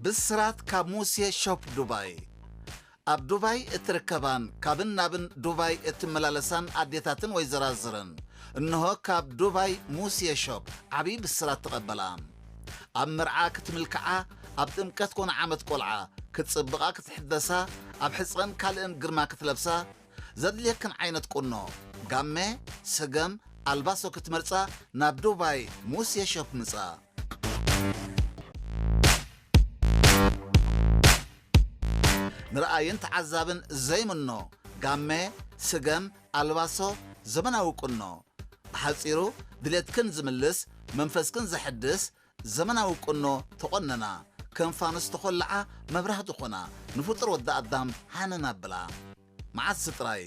ብስራት ካብ ሙሴ ሾፕ ዱባይ። ኣብ ዱባይ እትርከባን ካብን ናብን ዱባይ እትመላለሳን ኣዴታትን ወይዘራዝርን፣ እንሆ ካብ ዱባይ ሙሴ ሾፕ ዓብዪ ብስራት ተቐበላ። ኣብ መርዓ ክትምልክዓ፣ ኣብ ጥምቀት ኮነ ዓመት ቆልዓ ክትጽብቓ ክትሕደሳ፣ ኣብ ሕጸን ካልእን ግርማ ክትለብሳ፣ ዘድልየክን ዓይነት ቁኖ፣ ጋመ፣ ስገም፣ ኣልባሶ ክትመርጻ ናብ ዱባይ ሙሴ ሾፕ ምጻ። ንረኣይን ተዓዛብን ዘይምኖ፣ ጋመ፣ ስገም፣ ኣልባሶ፣ ዘመናዊ ቁኖ። ብሓጺሩ ድሌትክን ዝምልስ፣ መንፈስክን ዘሐድስ ዘመናዊ ቁኖ ተቖነና። ከም ፋኑስ ተኾልዓ መብራህቲ ኾና፣ ንፍጡር ወዲ ኣዳም ሃነን ኣብላ። መዓስ ጥራይ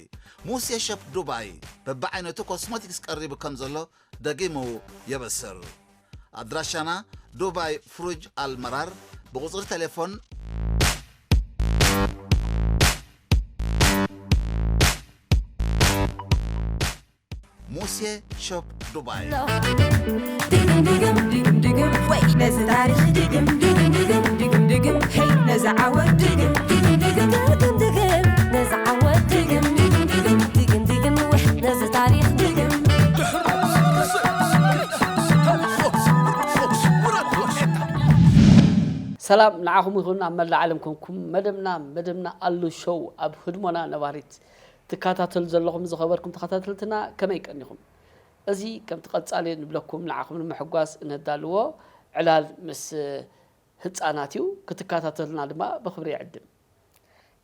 ሙሴ ሸፕ ዱባይ በብዓይነቱ ኮስሞቲክስ ቀሪቡ ከም ዘሎ ደጊሙ የበስር። ኣድራሻና ዱባይ ፍሩጅ ኣልመራር፣ ብቁጽሪ ቴሌፎን ሙሴ ሾፕ ዱባይ። ድግም ድግም ድግም ድግም ወይ ነዚ ታሪኽ ድግም ድግም ድግም ድግም ድግም ሄይ ነዚ ዓወት ድግም ድግም ድግም ድግም ድግም ነዚ ዓወት ድግም ድግም ድግም ድግም ድግም ወይ ነዚ ታሪኽ ድግም። ሰላም ንዓኹም ይኹን ኣብ መላእ ዓለም ኮንኩም መደብና መደብና ኣሉ ሾው ኣብ ህድሞና ነባሪት ትከታተሉ ዘለኹም ዝኸበርኩም ተኸታተልትና ከመይ ቀኒኹም? እዚ ከምቲ ቀጻሊ ንብለኩም ንዓኹም ንምሕጓስ እነዳልዎ ዕላል ምስ ህጻናት እዩ። ክትከታተሉና ድማ ብኽብሪ ይዕድም።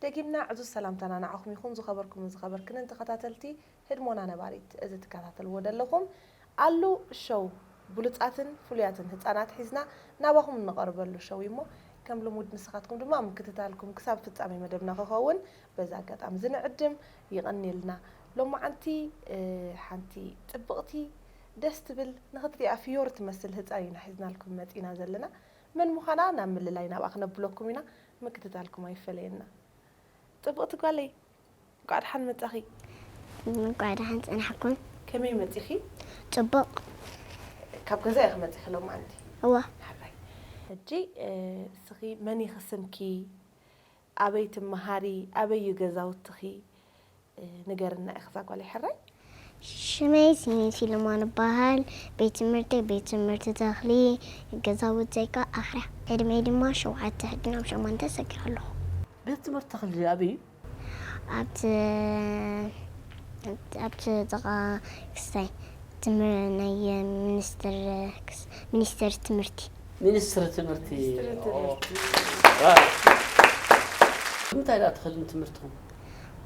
ደጊምና ዕዙዝ ሰላምታና ንዓኹም ይኹን ዝኸበርኩምን ዝኸበርክንን ተኸታተልቲ ህድሞና ነባሪት። እዚ ትከታተልዎ ዘለኹም ኣሉ ሾው ብሉጻትን ፍሉያትን ህጻናት ሒዝና ናባኹም እንቐርበሉ ሾው እዩ እሞ ከም ልሙድ ንስኻትኩም ድማ ምክትታልኩም ክሳብ ፍጻሜ መደብና ክኸውን በዚ ኣጋጣሚ እዚ ንዕድም። ይቐንየልና። ሎማዓንቲ፣ እ፣ ሓንቲ ጽብቕቲ ደስ ትብል ንኽትሪኣ ፍዮሪ ትመስል ህጻን ኢና ሒዝናልኩም መጺና ዘለና። መን ምዃና ናብ ምልላይ ናብኣ ክነብለኩም ኢና። ምክትታልኩም ኣይፈለየና። ጽብቕቲ ጓለይ፣ እንቋዕ ደሓን መጻኺ። እንቋዕ ደሓን ጸናሕኩም። ከመይ መጺኺ? ጽቡቕ። ካብ ገዛ ኢኺ መጺኺ ሎማዓንቲ? እወ። ሕራይ። ሕጂ፣ እ፣ እስኺ መን ኢኺ ስምኪ? ኣበይ ትመሃሪ? ኣበይ እዩ ገዛውትኺ? እ፣ ንገርና ኢኺ እዛ ጓለይ ሕራይ። ሽመይ ሲኔ ሲለማን እበሃል። ቤት ትምህርተይ ቤት ትምህርቲ ተኽሊ፣ ገዛውተይ ከኣ ኣኽርያ። ዕድመይ ድማ ሸውዓተ ሕጂ ናብ ሸሞንተ ሰጊረ ኣለኹ። ቤት ትምህርቲ ተኽሊ ኣበይ እዩ? ኣብቲ፣ ኣብቲ ጥቓ ክስታይ ትምህር-፣ ናይ ሚኒስትር ክስ-፣ ሚኒስትር ትምህርቲ። ሚኒስትሪ ትምህርቲ። ሚኒስትሪ ኦ። ትምህርቲ። ዋ። ብምንታይ ደኣ ትኸዲ ትምህርትኹም?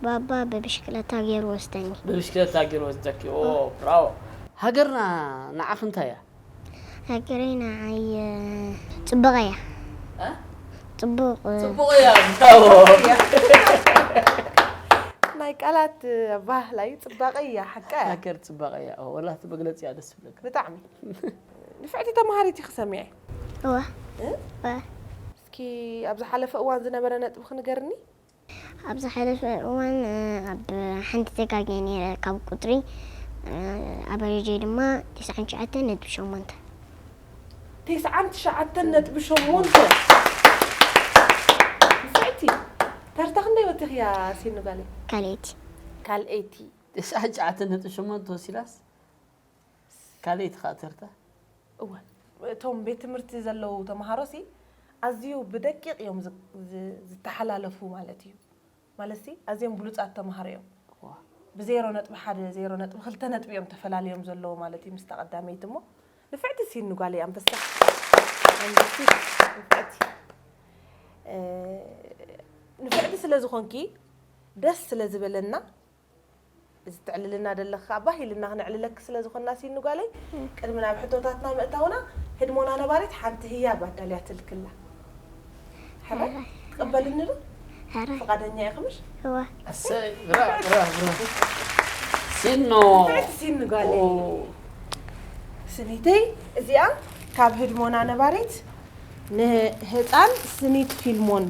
ባባ ብብሽክለታ ገይሩ ወስደኒ። ብብሽክለታ ገይሩ ወስደኪ። ኦ፣ ብራቮ። ሃገርና ንዓኺ እንታይ እያ? ሃገረይ ንዓይ፣ እ፣ ጽቡቕ እያ። እ? ጽቡቕ፣ እ፣ ጽቡቕ እያ። ብራቮ። ናይ ቃላት፣ እ፣ ባህላ እዩ። ጽባቐ እያ፣ ሓቃ እያ። ሃገር ጽባቐ እያ። ኦ፣ ወላ እቲ መግለጺ እያ ደስ ዝብለካ። ብጣዕሚ። ንፍዕቲ ተምሃሪት ኢኺ ሰሚዐ። እወ። እ? እወ። እስኪ ኣብ ዝሓለፈ እዋን ዝነበረ ነጥብኺ ንገርኒ። ኣብ ዝሓለፈ እዋን፣ እ፣ ኣብ ሓንቲ ተጋግየ ነይረ ካብ ቁጽሪ፣ እ፣ ኣብ ኣቨሬጀይ ድማ ተስዓን ትሽዓተን ነጥቢ ሸሞንተ። ተስዓን ትሽዓተን ነጥቢ ሸሞንተ። ንፍዕቲ። ተርታ ክንደይ ወቲኽያ ሲኑ ጋለይ? ካልኣይቲ። ካልኣይቲ። ተስዓን ትሽዓተን ነጥቢ ሸሞንተ ወሲዳስ? ካልኣይቲ ኸኣ ተርታ? እወ። እቶም ቤት ትምህርቲ ዘለዉ ተምሃሮሲ ኣዝዩ ብደቂቕ እዮም ዝ-፣ ዝ-፣ ዝተሓላለፉ ማለት እዩ። ማለትሲ ኣዝዮም ብሉጻት ተምሃሮ እዮም። ዋ። ብዜሮ ነጥቢ ሓደ፣ ዜሮ ነጥቢ ክልተ ነጥቢ እዮም ተፈላልዮም ዘለዉ ማለት እዩ ምስታ ቀዳመይቲ እሞ። ንፍዕቲ ሲኑ ጓለይ ኣንበሳ። ኣንበሲት ንፍዕቲ። እ፣ ንፍዕቲ ስለ ዝኾንኪ ደስ ስለ ዝበለና እዚ ተዕልልና ደለኻ ባህ ኢልና ክነዕልለኪ ስለ ዝኾንና ሲኑ ጓለይ፣ ቅድሚ ናብ ሕቶታትና ምእታውና ህድሞና ነባሪት ሓንቲ ህያብ ኣዳልያትልክላ። ሕራይ፣ ሕራይ። ትቕበልኒ ዶ? ሕራይ። ፍቓደኛ ኢኺ ምሽ? እወ። እሰይ፣ ብራ፣ ብራ፣ ብራ። ሲኖ። ንፍዕቲ ሲኑ ጓለይ። ኦ። ስኒተይ፣ እዚኣ ካብ ህድሞና ነባሪት ንህፃን ስኒት ፊልሞን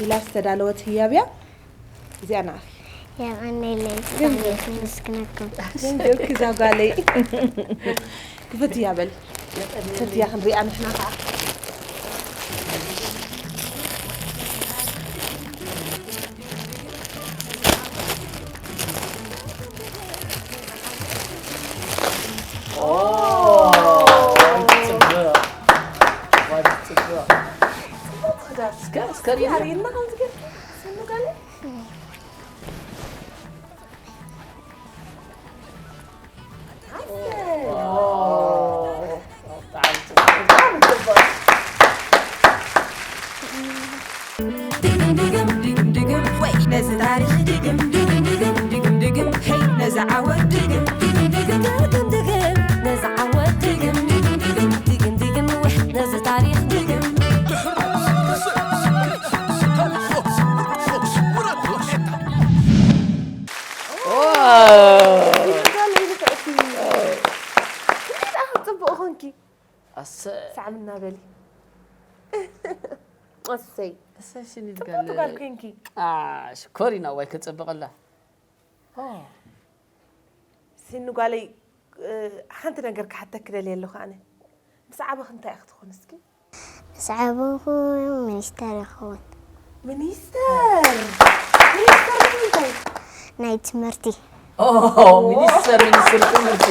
ኢላ ዝተዳለወት ህያብ እያ። እዚኣ ንዓኺ። የቐንየለይ፣ ግን ብጣዕሚ የመስግነኩም። ግን ጀርኪ እዛ ጓለይ። ክፈትያ በል። ክፈትያ ክንሪኣ ንሕና ከዓ። በሊ። እሰይ። እሰይ፣ ስኒት ጽብቕቲ ጋል። ጓል ኮይንኪ። ኣ፣ ሽኮሪና፣ ዋይ፣ ክጽብቕላ። ኦ። ሲኒ ጓለይ፣ እ፣ ሓንቲ ነገር ክሓተኪ ደልየ ኣለኹ ኣነ። ምስ ዓበኺ እንታይ ኢኺ ትኾኒ እስኪ? ምስ ዓበኹ ሚኒስተር ይኸውን። ሚኒስተር? ሚኒስተር ንምንታይ? ናይ ትምህርቲ። ኦ፣ ሚኒስተር፣ ሚኒስትር ትምህርቲ።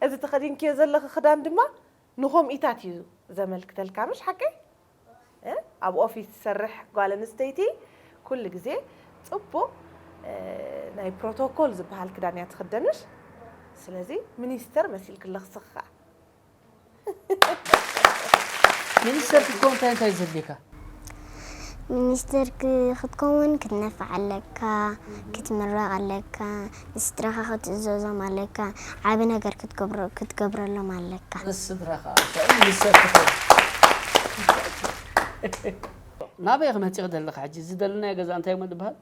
እዚ ተኸዲንክዮ ዘለኺ ክዳን ድማ ንኸምኡታት እዩ ዘመልክተልካ፣ ምሽ ሓቀይ? እ? ኣብ ኦፊስ ትሰርሕ ጓል ኣንስተይቲ ኩሉ ግዜ ጽቡቕ፣ እ፣ ናይ ፕሮቶኮል ዝበሃል ክዳን እያ ትኽደንሽ። ስለዚ ሚኒስተር መሲልኪ ኣለኺ ንስኺ ኸኣ። ሚኒስተር ክትከውን እንታይ እንታይ ዘድልየካ? ሚኒስተር ክ- ክትከውን ክትነፍዕ ኣለካ፣ ክትምረቕ ኣለካ፣ ንስድራኻ ክትእዘዞም ኣለካ፣ ዓቢ ነገር ክትገብሮ- ክትገብረሎም ኣለካ። ንስድራኻ እንታይ ሚኒስተር ክትከውን? ናበይ ኢኺ መጺኺ ዘለኺ ሕጂ? እዚ ዘለናዮ ገዛ እንታይ እሞ ዝበሃል?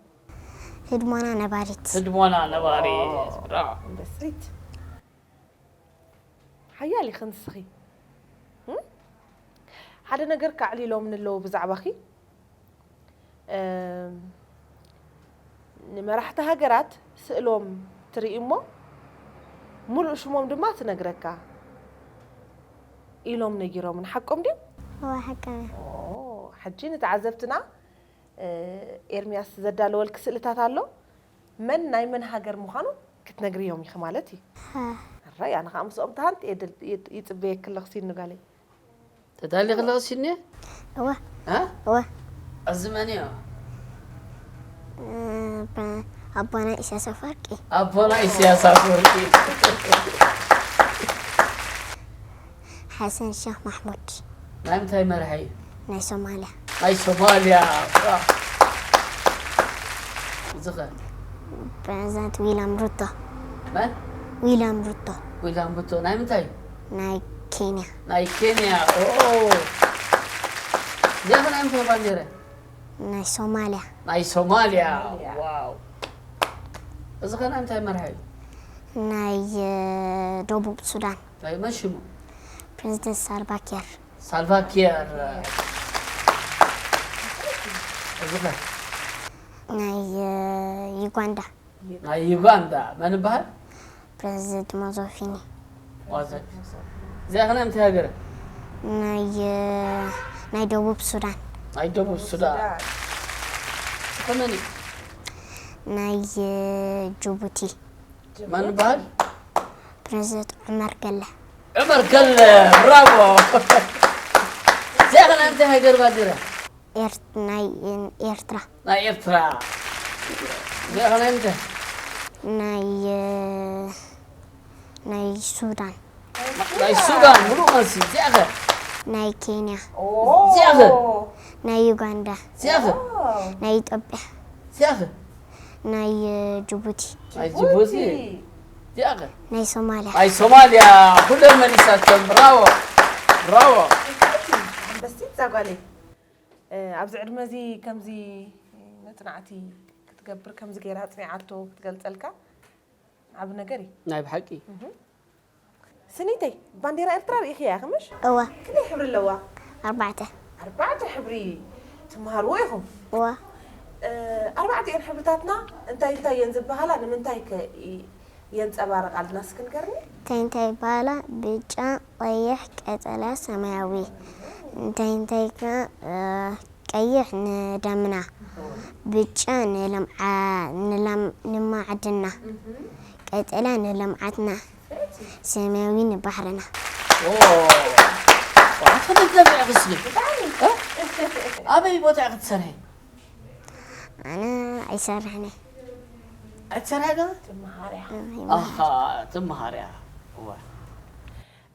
ህድሞና ነባሪት። ህድሞና ነባሪት። ብራቮ። ኣንበሲት። ሓያል ኢኺ ንስኺ። እም? ሓደ ነገር ከዕሊሎምኒ ኣለዉ ብዛዕባኺ። እም፣ ንመራሕቲ ሃገራት ስእሎም ትርኢ እሞ፣ ምሉእ ሽሞም ድማ ትነግረካ ኢሎም ነጊሮምን። ሓቆም ድዮም? እወ፣ ሓቆም እዮም። ኦ፣ ሕጂ ንተዓዘብትና፣ እ፣ ኤርምያስ ዘዳለወልኪ ስእልታት ኣሎ። መን ናይ መን ሃገር ምዃኑ ክትነግርዮም ኢኺ ማለት እዩ። ሃ። ኣራይ፣ ኣነ ኸኣ ምስኦም ተሃንጥየ ድል-፣ ይጽበየኪ ኣለኹ ሲኒ ጓለይ። ተዳሊኺ ኣለኺ ሲኒ? እወ። እ? እወ። እዚ መን እዩ? እ፣ በ-፣ ኣቦና ኢሳያስ ኣፈወርቂ። ኣቦና ኢሳያስ ኣፈወርቂ። ሓሰን ሸኽ ማሕሙድ። ናይ ምንታይ መራሒ እዩ? ናይ ሶማልያ። ናይ ሶማልያ። ብራቮ። እዚ ኸ? ፕረዚደንት ዊልያም ሩቶ። መን? ዊልያም ሩቶ። ዊልያም ሩቶ። ናይ ምንታይ እዩ? ናይ ኬንያ። ናይ ኬንያ። ኦ። እዚኣ ኸ ናይ ምንታይ ባንዴራ እያ? ናይ ሶማልያ። ናይ ሶማልያ። ሶማልያ። ዋው። እዚ ኸ ናይ ምንታይ መራሒ እዩ? ናይ እ፣ ደቡብ ሱዳን። ናይ መን ሽሙ? ፕረዚደንት ሳልቫ ኪር። ሳልቫ ኪር። እዚ ኸ? ናይ እ፣ ዩጋንዳ። ናይ ዩጋንዳ መን ይበሃል? ፕረዚደንት ሞዞፊኒ። ዋዘ-፣ እዚኣ ኸ ናይ ምንታይ ሃገር? ናይ እ፣ ናይ ደቡብ ሱዳን። ናይ ደቡብ ሱዳን። ሱዳን። እዚ ኸ መን እዩ? ናይ እ፣ ጅቡቲ። መን ይበሃል? ፕረዚደንት ዑመር ገለ። ዑመር ገለ፣ ብራቮ። እዚኣ ኸ ናይ ምንታይ ሃገር ባንዴራ? ኤርት- ናይ ኤርትራ። ናይ ኤርትራ። እዚኣ ኸ ናይ ምንታይ? ናይ እ፣ ናይ ሱዳን። ናይ ሱዳን፣ ምሉእ መልሲ። እዚኣ ኸ? ናይ ኬንያ። እዚኣ ኸ? ናይ ዩጋንዳ። እዚኣ ኸ? ናይ ኢትዮጵያ። እዚኣ ኸ? ናይ እ፣ ጅቡቲ። ናይ ጅቡቲ። እዚኣ ኸ? ናይ ሶማልያ። ናይ ሶማልያ። ኩለን መሊሳተን። ብራቮ። ብራቮ። ኣንበሲት እዛ ጓለይ። እ፣ ኣብዚ ዕድመ እዚ ከምዚ መጽናዕቲ ክትገብር፣ ከምዚ ገይራ ኣጽኒዓቶ ክትገልጸልካ ዓቢ ነገር እዩ። ናይ ብሓቂ። እህ። ስኒተይ፣ ባንዴራ ኤርትራ ርኢኽያ ኢኺ ምሽ? እወ። ክንደይ ሕብሪ ኣለዋ? ኣርባዕተ። ኣርባዕተ ሕብሪ ትመሃርዎ ኢኹም? እወ። እ፣ ኣርባዕቲኤን ሕብርታትና እንታይ እንታይ እየን ዝበሃላ? ንምንታይ ከ ይ-፣ የንጸባርቓልና? እስኪ ንገርኒ። እንታይ እንታይ ይበሃላ? ብጫ፣ ቀይሕ፣ ቀጠልያ፣ ሰማያዊ። እንታይ እንታይ ከ፣ እ፣ ቀይሕ ንደምና፣ ብጫ ንለምዓ-፣ ንለም-፣ ንማዕድና፣ ቀጠልያ ንልምዓትና፣ ሰማያዊ ንባሕርና። ኦ፣ ኣቶ ደብዳብ ኢኺ ስኒ። እ? ኣበይ ቦታ ኢኺ ትሰርሒ? ኣነ ኣይሰርሕን እየ። ኣይትሰርሒ ዶ? ትመሃር እያ። ኣይ፣ ኣኻ፣ ትመሃር እያ። እዋ።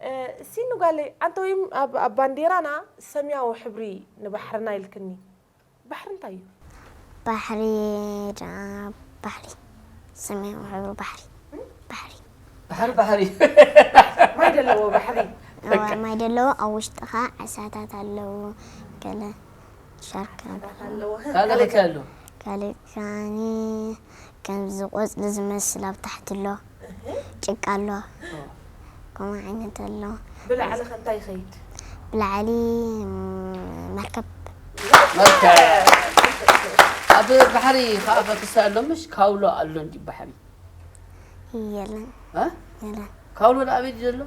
እ፣ ሲኑ ጓለይ፣ ኣንተ ወይም ኣብ፣ ኣብ ባንዴራና ሰማያዊ ሕብሪ ንባሕርና ኢልክኒ። ባሕሪ እንታይ እዩ? ባሕሪ ደኣ ባሕሪ። ሰማያዊ ሕብሪ ባሕሪ። ባሕሪ። ባሕሪ፣ ባሕሪ። ማይ ዘለዎ ባሕሪ። እዋ፣ ማይ ዘለዎ፣ ኣብ ውሽጢ ኸዓ ዓሳታት ኣለዉ። ገለ ሻርክ ኣለዉ። ኣለዎ። ካልእ እንታይ ኣሎ? ካልእ ከዓኒ ከምዚ ቆጽሊ ዝመስል ኣብ ታሕቲ ኣሎ። ጭቃ ኣሎ። ኦ። ከምኡ ዓይነት ኣሎ። ብላዕሊ ከ እንታይ ይኸይድ? ብላዕሊ መርከብ። መርከብ ኣብ ባሕሪ ከዓ ፈክስታ ኣሎ ምሽ ካውሎ ኣሎ እንዲ ባሕሪ የለን። እ? የለን። ካውሎ ዳ ኣበይ ዘሎ?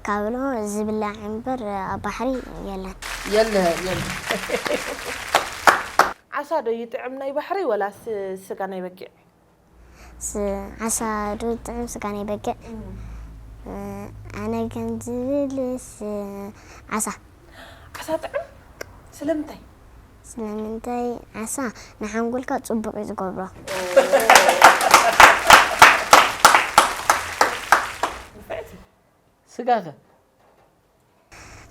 ካብሎ ዝብላዕ እምበር ኣብ ባሕሪ የለን። የለ የለ። ዓሳ ዶ ይጥዕም ናይ ባሕሪ ወላስ ስጋ ናይ በጊዕ? ስ- ዓሳ ዶ ጥዕም ስጋ ናይ በጊዕ? ኣነ ከም ዝብልስ ዓሳ። ዓሳ ጥዕም? ስለምንታይ? ስለምንታይ? ዓሳ ንሓንጎልካ ፅቡቅ እዩ ዝገብሮ። ንፍዕቲ። ስጋኸ?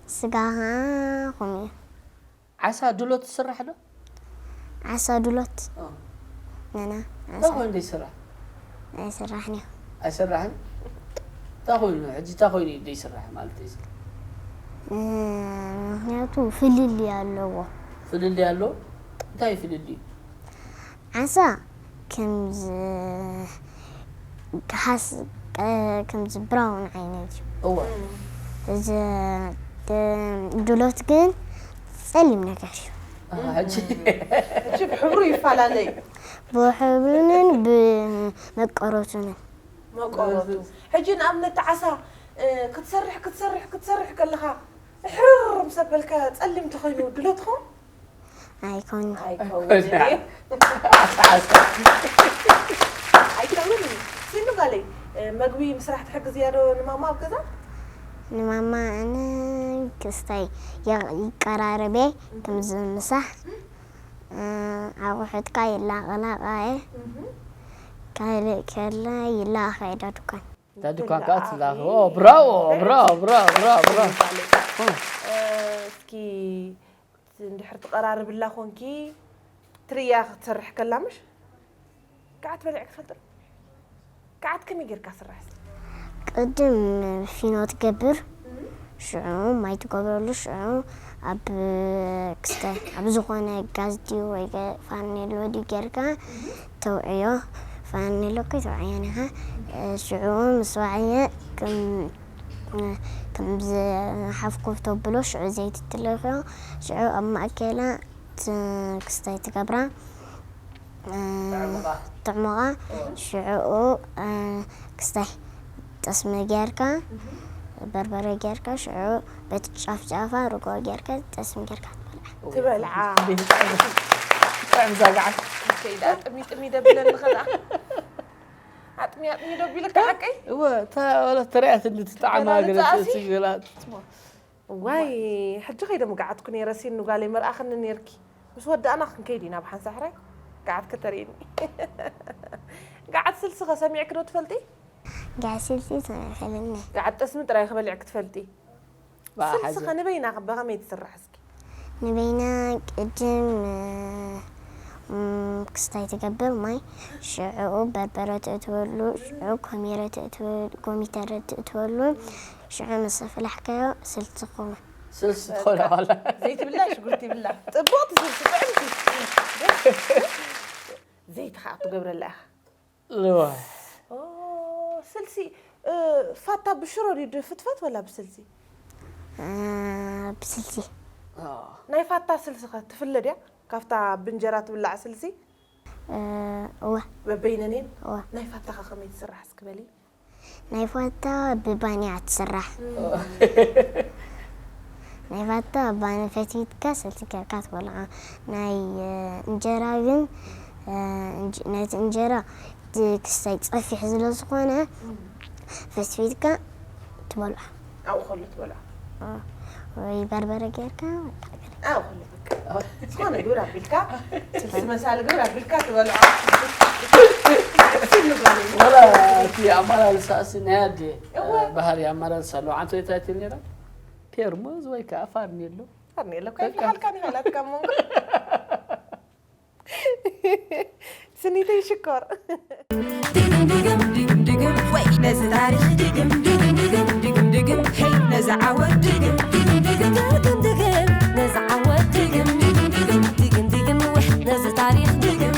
ስጋ ከዓ ከምኡ እዩ። ዓሳ ድሎት ትስራሕ ዶ? ዓሳ ድሎት ኦ። ነና እንታይ ኮይኑ ዘይስራሕ? ኣይስራሕን እዩ። ኣይስራሕን? እንታይ ኮይኑ ሕጂ እንታይ ኮይኑ እዩ ዘይስራሕ ማለት እዩ? እ፣ ምክንያቱ ፍልልይ ኣለዎ። ፍልልይ ኣሎ? እንታይ ፍልልይ? ዓሳ ከምዚ ሃስ ቀ- ከምዚ ብራውን ዓይነት እዩ። እወ እዚ እ፣ ድሎት ግን ፀሊም ነገር እዩ። ኣሃ፣ ሕጂ ሕጂ ብሕብሩ ይፈላለ እዩ። ብሕብሩንን ብመቀረቱንን መቆረቱ ሕጂ ንኣብነት ዓሳ እ፣ ክትሰርሕ ክትሰርሕ ክትሰርሕ ከለኻ ሕርር ምስ ኣበልካ ፀሊም ተኾይኑ ድሎትኹም ኣይኮን ኣይከውን ኣይከውን እዩ። ሲኑ ጋለይ እ፣ መግቢ ምስራሕ ትሕግዝ እያ ዶ ንማማ ኣብ ገዛ? ንማማ ኣነ ክስታይ የ- ይቀራረበ ከምዚ ምሳሕ እ፣ ኣቑሑትካ ይላቐላቐ እየ ካልእ ከለ ይላኣኸ እየ ዶ ድኳን እታ ድኳን ከዓ ትላኸ ኦ ብራዎ ብራዎ ብራዎ ብራዎ ብራዎ እ፣ እስኪ እንድሕር ትቐራርብላ ኮንኪ ትርእያ ክትሰርሕ ከላ ምሽ ከዓት በሊዕ ክትፈልጥ ከዓት ከመይ ጌርካ ስራሕ እስኪ? ቅድም ፊኖ ትገብር ሽዑ ማይ ትገብረሉ ሽዑ ኣብ ክስተ ኣብ ዝኾነ ጋዝ ድዩ ወይ ገ- ፋርኔሎ ድዩ ጌርካ ተውዕዮ ፋርኔሎ እኮ ተውዕዮ ኒኻ ሽዑ ምስ ወዓየ ከም- ከም ዝሓፍኮፍ ተብሎ ሽዑ ዘይቲ ትለኽዮ ሽዑ ኣብ ማእከላ ት- ክስታይ ትገብራ እ፣ ጥዕሙቓ። ጥዕሙቓ ሽዕኡ እ፣ ክስታይ ጠስሚ ጌርካ በርበረ ጌርካ ሽዑ በቲ ጫፍ ጫፋ ርጎ ጌርካ ጠስሚ ጌርካ ትበልዓ ትበልዓ ጥዕም ዛጋዓት ከይዳ ኣጥሚ ጥሚ ደብለኒ ከላ ኣጥሚ ኣጥሚ ደቢልካ ሓቀይ እወ እታ ወላ ተሪኣት እንድትጣዕማ ገና ገለ ንጣኣሲ? ትእቲ ገላ ዋይ ሕጂ ከይደ ምግዓትኩ ነይረ ሲኑ ጋለይ መርኣኽኒ ነይርኪ ምስ ወዳእና ክንከይድ ኢና ብሓንሳሕራይ ገዓት ከተርእኒ ገዓት ስልሲ ከሰሚዕክ ዶ ትፈልጢ ጋስልሲ ተመልሐለኒ ገዓት ጠስሚ ጥራይ ክበሊዕ ክትፈልጢ ስልሲ ብሓዚ ከንበይና በኸመይ ትስራሕ እስኪ ንበይና ቅድም እ፣ ም፣ ክስታይ ትገብር ማይ ሽዕኡ በርበረ ትእትወሉ ሽዑ ኮሚረ ትእትወ- ኮሚተረ ትእትወሉ ሽዑ ምስ ኣፍላሕካዮ ስልሲ ክኸውን ስልሲ ትኾነ ዋላ ዘይትብላ ሽጉርቲ ይብላ ጥቡቕቲ ስልሲ ጥዕምቲ ዘይቲ ከዓ ትገብረላ ኢኻ ልዋ ኦ፣ ስልሲ እ፣ ፋታ ብሽሮ ድዩ ድፍትፈት ወላ ብስልሲ እ፣ ብስልሲ ናይ ፋታ ስልሲ ኸ ትፍለ ድያ ካብታ ብእንጀራ ትብላዕ ስልሲ እ፣ እወ በበይነኔን እወ ናይ ፋታ ኸ ከመይ ትስራሕ እስክበሊ ናይ ፋታ ብባኒ እያ ትስራሕ ናይ ፋታ ባኒ ፈትፊትካ ሰልቲ ጌርካ ትበልዓ ናይ እ፣ እንጀራ ግን እ፣ እንጅ- ነቲ እንጀራ ድ- ክስታይ ፀፊሕ ስለ ዝኾነ ፈትፊትካ ትበልዖ ኣብኡ ከሎ ትበልዖ ወይ በርበረ ጌርካ በቃ። ኣብኡ ከሎ በቃ ዝኾነ ግብር ኣቢልካ ስልሲ መሳሊ ግብር ኣቢልካ ትበልዖ ወላ እቲ ኣመላልሳ እሲ ናይ ኣደ እወ። ባህሪ ኣመላልሳ ኣለዎ ዓንተ እንታይ ትብል ነራ ፔርሙዝ ወይ ከዓ ፋርኔሎ ፋርኔሎ እኮ ይበሃልካ ንበላትካ መንጎ ስኒተይ ሽኮር ድግም ድግም ድግም ድግም ወይ ነዚ ታሪኽ ድግም ድግም ድግም ድግም ድግም ሄይ ነዚ ዓወት ድግም ድግም ድግም ድግም ድግም ነዚ ዓወት ድግም ድግም ድግም ድግም ድግም ወይ ነዚ ታሪኽ ድግም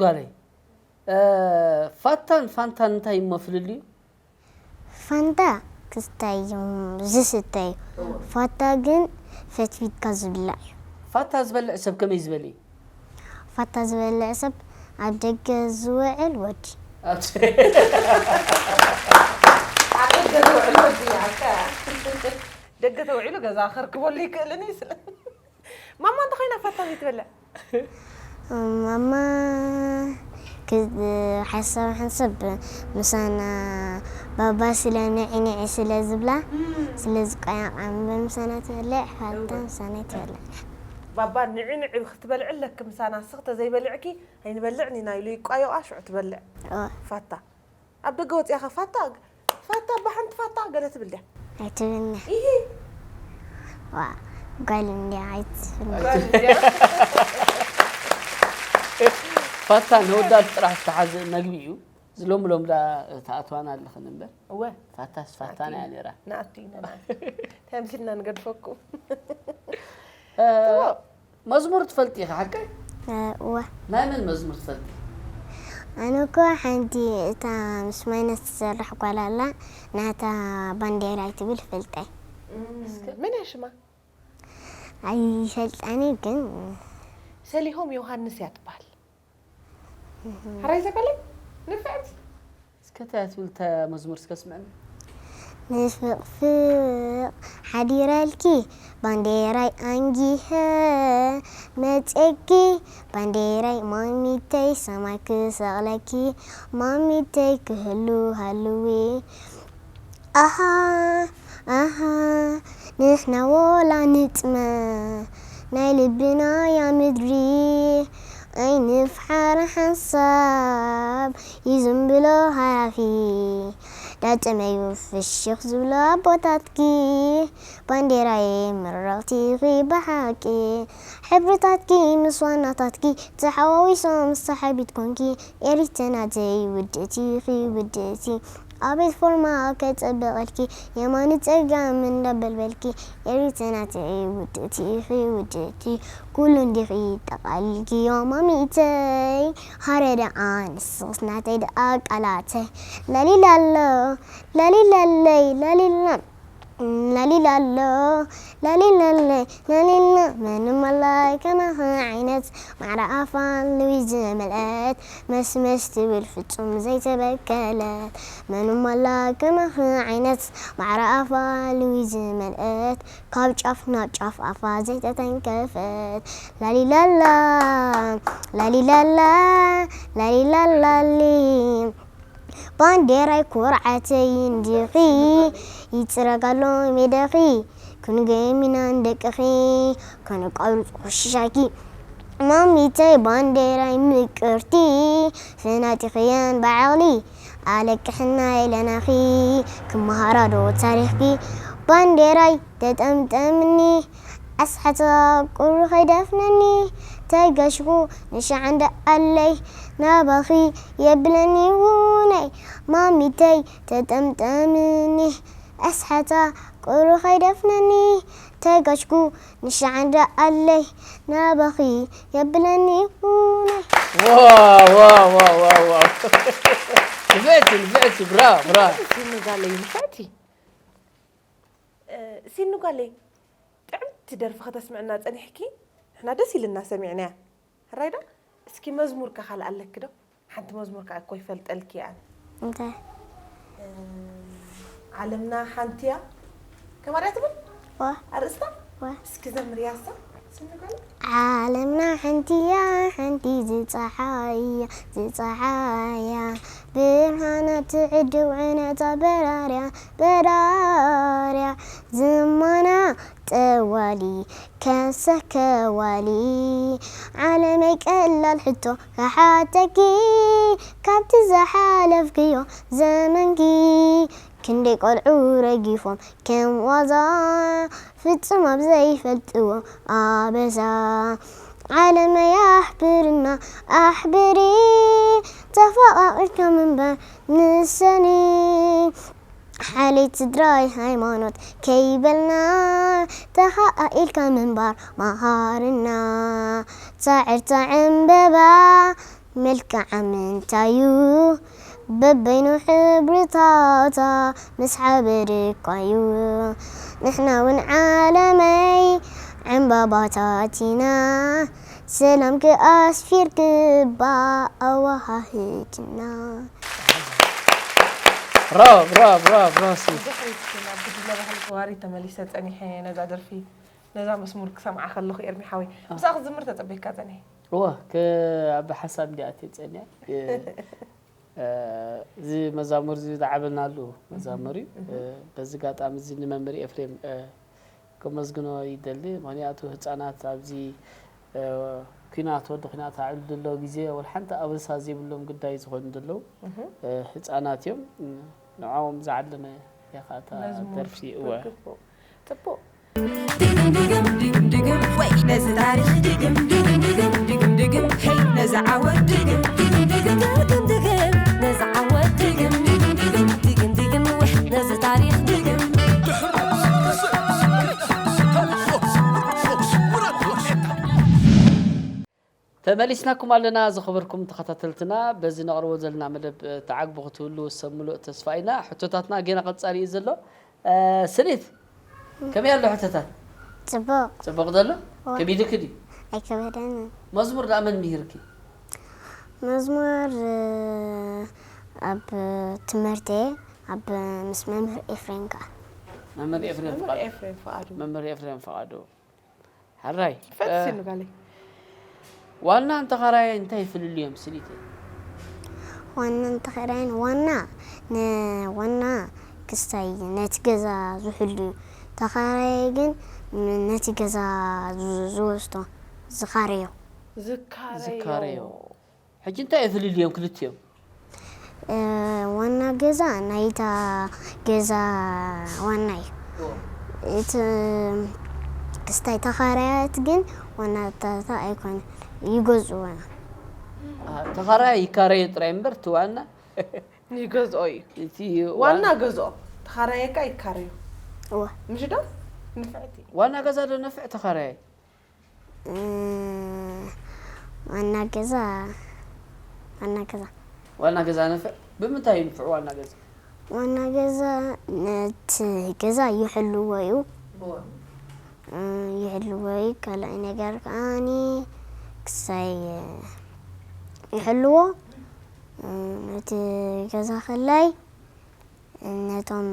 ጓለይ፣ እ፣ ፋታን ፋንታን እንታይ እሞ ፍልልዩ? ፋንታ ክስታይ እዩ፣ ዝስተ እዩ። ፋታ ግን ፈትፊትካ ዝብላዕ እዩ። ፋታ ዝበልዕ ሰብ ከመይ ዝበለ እዩ? ፋታ ዝበልዕ ሰብ ኣብ ደገ ዝውዕል ወዲ። ኣብ ደገ ዝውዕል ወዲ፣ ኣካ። ደገ ተውዒሉ ገዛ ከርክበሉ ይክእልን እዩ ስለ ማማ እንተ ኮይና ፋታ ዘይትበልዕ? ማማ ክ-፣ ሓሳብ ሓንሳብ ምሳና ባባ ስለ ንዒ ንዒ ስለ ዝብላ፣ እም። ስለ ዝቀያቐም ምሳና ትበልዕ፣ ፋታ እወ። ምሳና ትበልዕ። ባባ ንዒ ንዒ ክትበልዕ ኣለኪ፣ ምሳና ንስኺ ተዘይበሊዕኪ ኣይንበልዕን ኢና ኢሉ ይቋየቋ፣ ሽዑ ትበልዕ። እወ። ፋታ። ኣብ ደገ ወጺኣኻ ፋታ፣ ፋታ፣ ብሓንቲ ፋታ ገለ ትብል ድያ? ኣይትብልኒ። ኢሂ። ዋ፣ ጓል እንድያ ኣይትብልኒ። ጓል እንድያ። ፋታ ነወዳት ጥራሕ ዝተሓዘ መግቢ እዩ። ዝሎም ሎም ዳ ተኣትዋና ኣለኽን እምበር። እወ። ፋታስ ፋታና እያ ነይራ። ንኣቲ ኢና ንኣቲ። እንታይ ኣምሲልና ንገድፈኩም? እ፣ ጥቡቕ። መዝሙር ትፈልጢ ኢኺ ሓቀይ? እ፣ እወ። ናይ መን መዝሙር ትፈልጢ? ኣነ እኮ ሓንቲ እታ ምስ ማይነስ ትሰርሕ ጓል ኣላ፣ ናታ ባንዴራይ ትብል ፈልጠይ። እም፣ እስከ። መን እያ ሽማ? ኣይፈልጣን ግን ሰሊሆም ዮሃንስ እያ ትበሃል። እህ። ሕራይ ዘበለይ ንፍዕቲ። እስከ እንታይ ትብል እታ መዝሙር እስከ ስምዕኒ። ንፍቕፍቕ ሓዲረልኪ ባንዴራይ ኣንጊሀ መጼኪ ባንዴራይ ማሚተይ ሰማይ ክሰቕለኪ ማሚተይ ክህሉ ሃልዊ ኣሃ ኣሃ ንሕና ወላ ንጥመ ናይ ልብና እያ ምድሪ ኣይንፍሓር ሓንሳብ ይዝንብሎ ሃላፊ ዳጨመዩ ፍሽኽ ዝብሎ ኣቦታትኪ ባንዴራይ ምርቕቲ ኢኺ ብሓቂ ሕብርታትኪ ምስ ዋናታትኪ ተሓዋዊሶም ሰሓቢት ኮንኪ ኤሪትናተይ ውድእቲ ኢኺ ውድእቲ ኣቤት ፎርማ ከጸብቐልኪ የማኒ ጸጋም እንዳበልበልኪ ኤሪትናተይ ውድእቲ ኢኺ ውድእቲ ኩሉ እንዲኺ ጠቓሊልኪዮ ማሚተይ ሃረ ደኣ ንስኽስ ናተይ ደኣ ቃላተይ ላሊላሎ ላሊላለይ ላሊላ ላሊላሎ ላሊላለይ ላሊላ መንም ኣላይ ከማኺ ዓይነት ማዕረ ኣፋ ልዊ ዝመልአት መስመስ ትብል ፍጹም ዘይተበከለት መንም ኣላ ከማኺ ዓይነት ማዕረ ኣፋ ልዊ ዝመልአት ካብ ጫፍ ናብ ጫፍ ኣፋ ዘይተተንከፈት ላሊላላ ላሊላላ ላሊላላሊ ባንዴራይ ኩርዓተይ እንዲኺ ይጽረጋሎ ሜዳኺ ክንገሚና ንደቅኺ ከነቋርጽ ቆሽሻኪ ማሚተይ ባንዴራይ ምቅርቲ ፈናጢኽየን ብዓቕሊ ኣለቅሕና ኢለናኺ ክመሃራዶ ታሪኽኪ ባንዴራይ ተጠምጠምኒ ኣስሓታ ቁሩ ከይደፍነኒ ተገሽኩ ንሻዕ እንዳ ኣለይ ናባኺ የብለኒ ውነይ ማሚተይ ተጠምጠምኒ ኣስሓታ ቁሩ ከይደፍነኒ ተገሽኩ ንሻዕ እንዳ ኣለይ ናባኺ የብለኒ ውነይ ዋው ዋው ዋው ዋው ዋው ንፍዕቲ ንፍዕቲ ብራ ብራ ንፍዕቲ ንጋለይ ንፍዕቲ ሲኑ ጓለይ ጥዕምቲ ደርፊ ከተስምዕና ጸኒሕኪ ንሕና ደስ ኢልና ሰሚዕናያ ሕራይ ዶ እስኪ መዝሙር ከ ካልእ ኣለኪ ዶ ሓንቲ መዝሙር ከ እኮ ይፈልጠልኪ ኣነ እንታይ ዓለምና ሓንቲ እያ ከማርያ ትብል ዋ ኣርእስታ ዋ እስኪ ዘምርያ እሳ ሲኑ ጓለይ ዓለምና ሓንቲ እያ ሓንቲ ዝፀሓያ ዝፀሓያ ብርሃና ትዕድው ዕነታ በራርያ በራርያ ዝማና ጠዋሊ ከሰከዋሊ ዓለመይ ቀላል ሕቶ ክሓተኪ ካብቲ ዝሓለፍክዮ ዘመንኪ ክንደይ ቆልዑ ረጊፎም ከም ዋዛ ፍጹም ኣብ ዘይፈልጥዎ ኣበሳ ዓለመይ ኣሕብርና ኣሕብሪ ተፈቓቒርካ ምንባር ንሰኒ ሓልየት ስድራይ ሃይማኖት ከይበልና ተኸኣኢልካ ምንባር መሃርና ጻዕርታ ዕምበባ መልክዓ ምንታዩ በበይኑ ሕብርታታ ምስ ሓበርኳዩ። ንሕና እውን ዓለመይ ዕምባባታት ኢና፣ ሰላምኪ ኣስፊርክባ ኣወሃህድና። ብራቮ ብራቮ ብራቮ ብራቮ። ድሕሪት ናብ ጉጅለ ባህሊ ተዋሪ ተመሊሰ ጸኒሐ ነዛ ደርፊ ነዛ መስሙር ክሰምዓ ከለኹ ኤርሚ ሓወይ ምሳኻ ክዝምር ተጸበይካ ጸኒሐ። እወ ከ ኣብ ሓሳብ እንዲኣ እትየ ጸኒሐ። እዚ መዛሙር እዚ ዝዓበናሉ መዛሙር እዩ። በዚ ጋጣሚ እዚ ንመምህር ኤፍሬም ከመስግኖ ይደሊ። ምክንያቱ ህፃናት ኣብዚ ኲናት ወዲ ኲናት ኣዕሉ ዘሎ ግዜ ወላ ሓንቲ ኣበሳ ዘይብሎም ግዳይ ዝኾኑ ዘለዉ ህፃናት እዮም። ንዕኦም ዝዓለመ እያ ከዓ እታ ደርፊ። እወ። ጽቡቕ። ድግም ድግም ድግም ድግም ወይ ነዚ ታሪኽ ድግም ድግም ድግም ድግም ድግም ሄይ ነዚ ዓወት ድግም ድግም ድግም ድግም ድግም ነዚ ዓወት ድግም ድግም ድግም ድግም ድግም ወይ ነዚ ታሪኽ ድግም። ተመሊስናኩም ኣለና ዝኸበርኩም ተኸታተልትና። በዚ ነቕርቦ ዘለና መደብ ተዓግቡ ክትህሉ ሰብ ምሉእ ተስፋ ኢና። ሕቶታትና ጌና ቀጻሊ እዩ ዘሎ። ስኒት ከመይ ኣሎ ሕቶታት? ጽቡቕ። ጽቡቕ ዘሎ? ከቢድኪ ድዩ? ኣይከበደንን። መዝሙር ደኣ መን ምሂርኪ? መዝሙር ኣብ ትምህርቲ ኣብ ምስ መምህር ኤፍሬም ከኣ። መምህር ኤፍሬም መምህር ፍቓዱ። ኤፍሬም ፍቓዱ መምህር ኤፍሬም ፍቓዱ። ሕራይ። ፈትሲ ንጋለይ ዋናን ተኻራያይ እንታይ ይፍልልዮም ስኒት? ዋናን ተኻራይን ዋና ንዋና ክስታይ ነቲ ገዛ ዝሕሉ እዩ። ተኻራያይ ግን ነቲ ገዛ ዝወስዶ ዝኻረዮ። ዝካረዮ። ሕጂ እንታይ ይፍልልዮም ክልቲኦም? ዋና ገዛ ናይታ ገዛ ዋና እዩ። እቲ ክስታይ ተኻራያት ግን ዋናታታ ኣይኮነ ይገዝኡ። ተኻራያ ይካረዮ ጥራይ እምበር እቲ ዋና ይገዝኦ እዩ። እቲ ዋና ገዝኦ ተኻራየ ካ ይካረዮ። እወ። ምሽ ዶ? ንፍዕቲ። ዋና ገዛ ዶ ነፍዕ ተኻራያይ? ዋና ገዛ ዋና ገዛ ዋና ገዛ ነፍዕ? ብምንታይ እዩ ንፍዕ ዋና ገዛ? ዋና ገዛ ነቲ ገዛ ይሕልዎ እዩ። ይሕልዎ እዩ። ካልኣይ ነገር ከዓኒ ክሳይ ይሕልዎ ነቲ ገዛ ከላይ ነቶም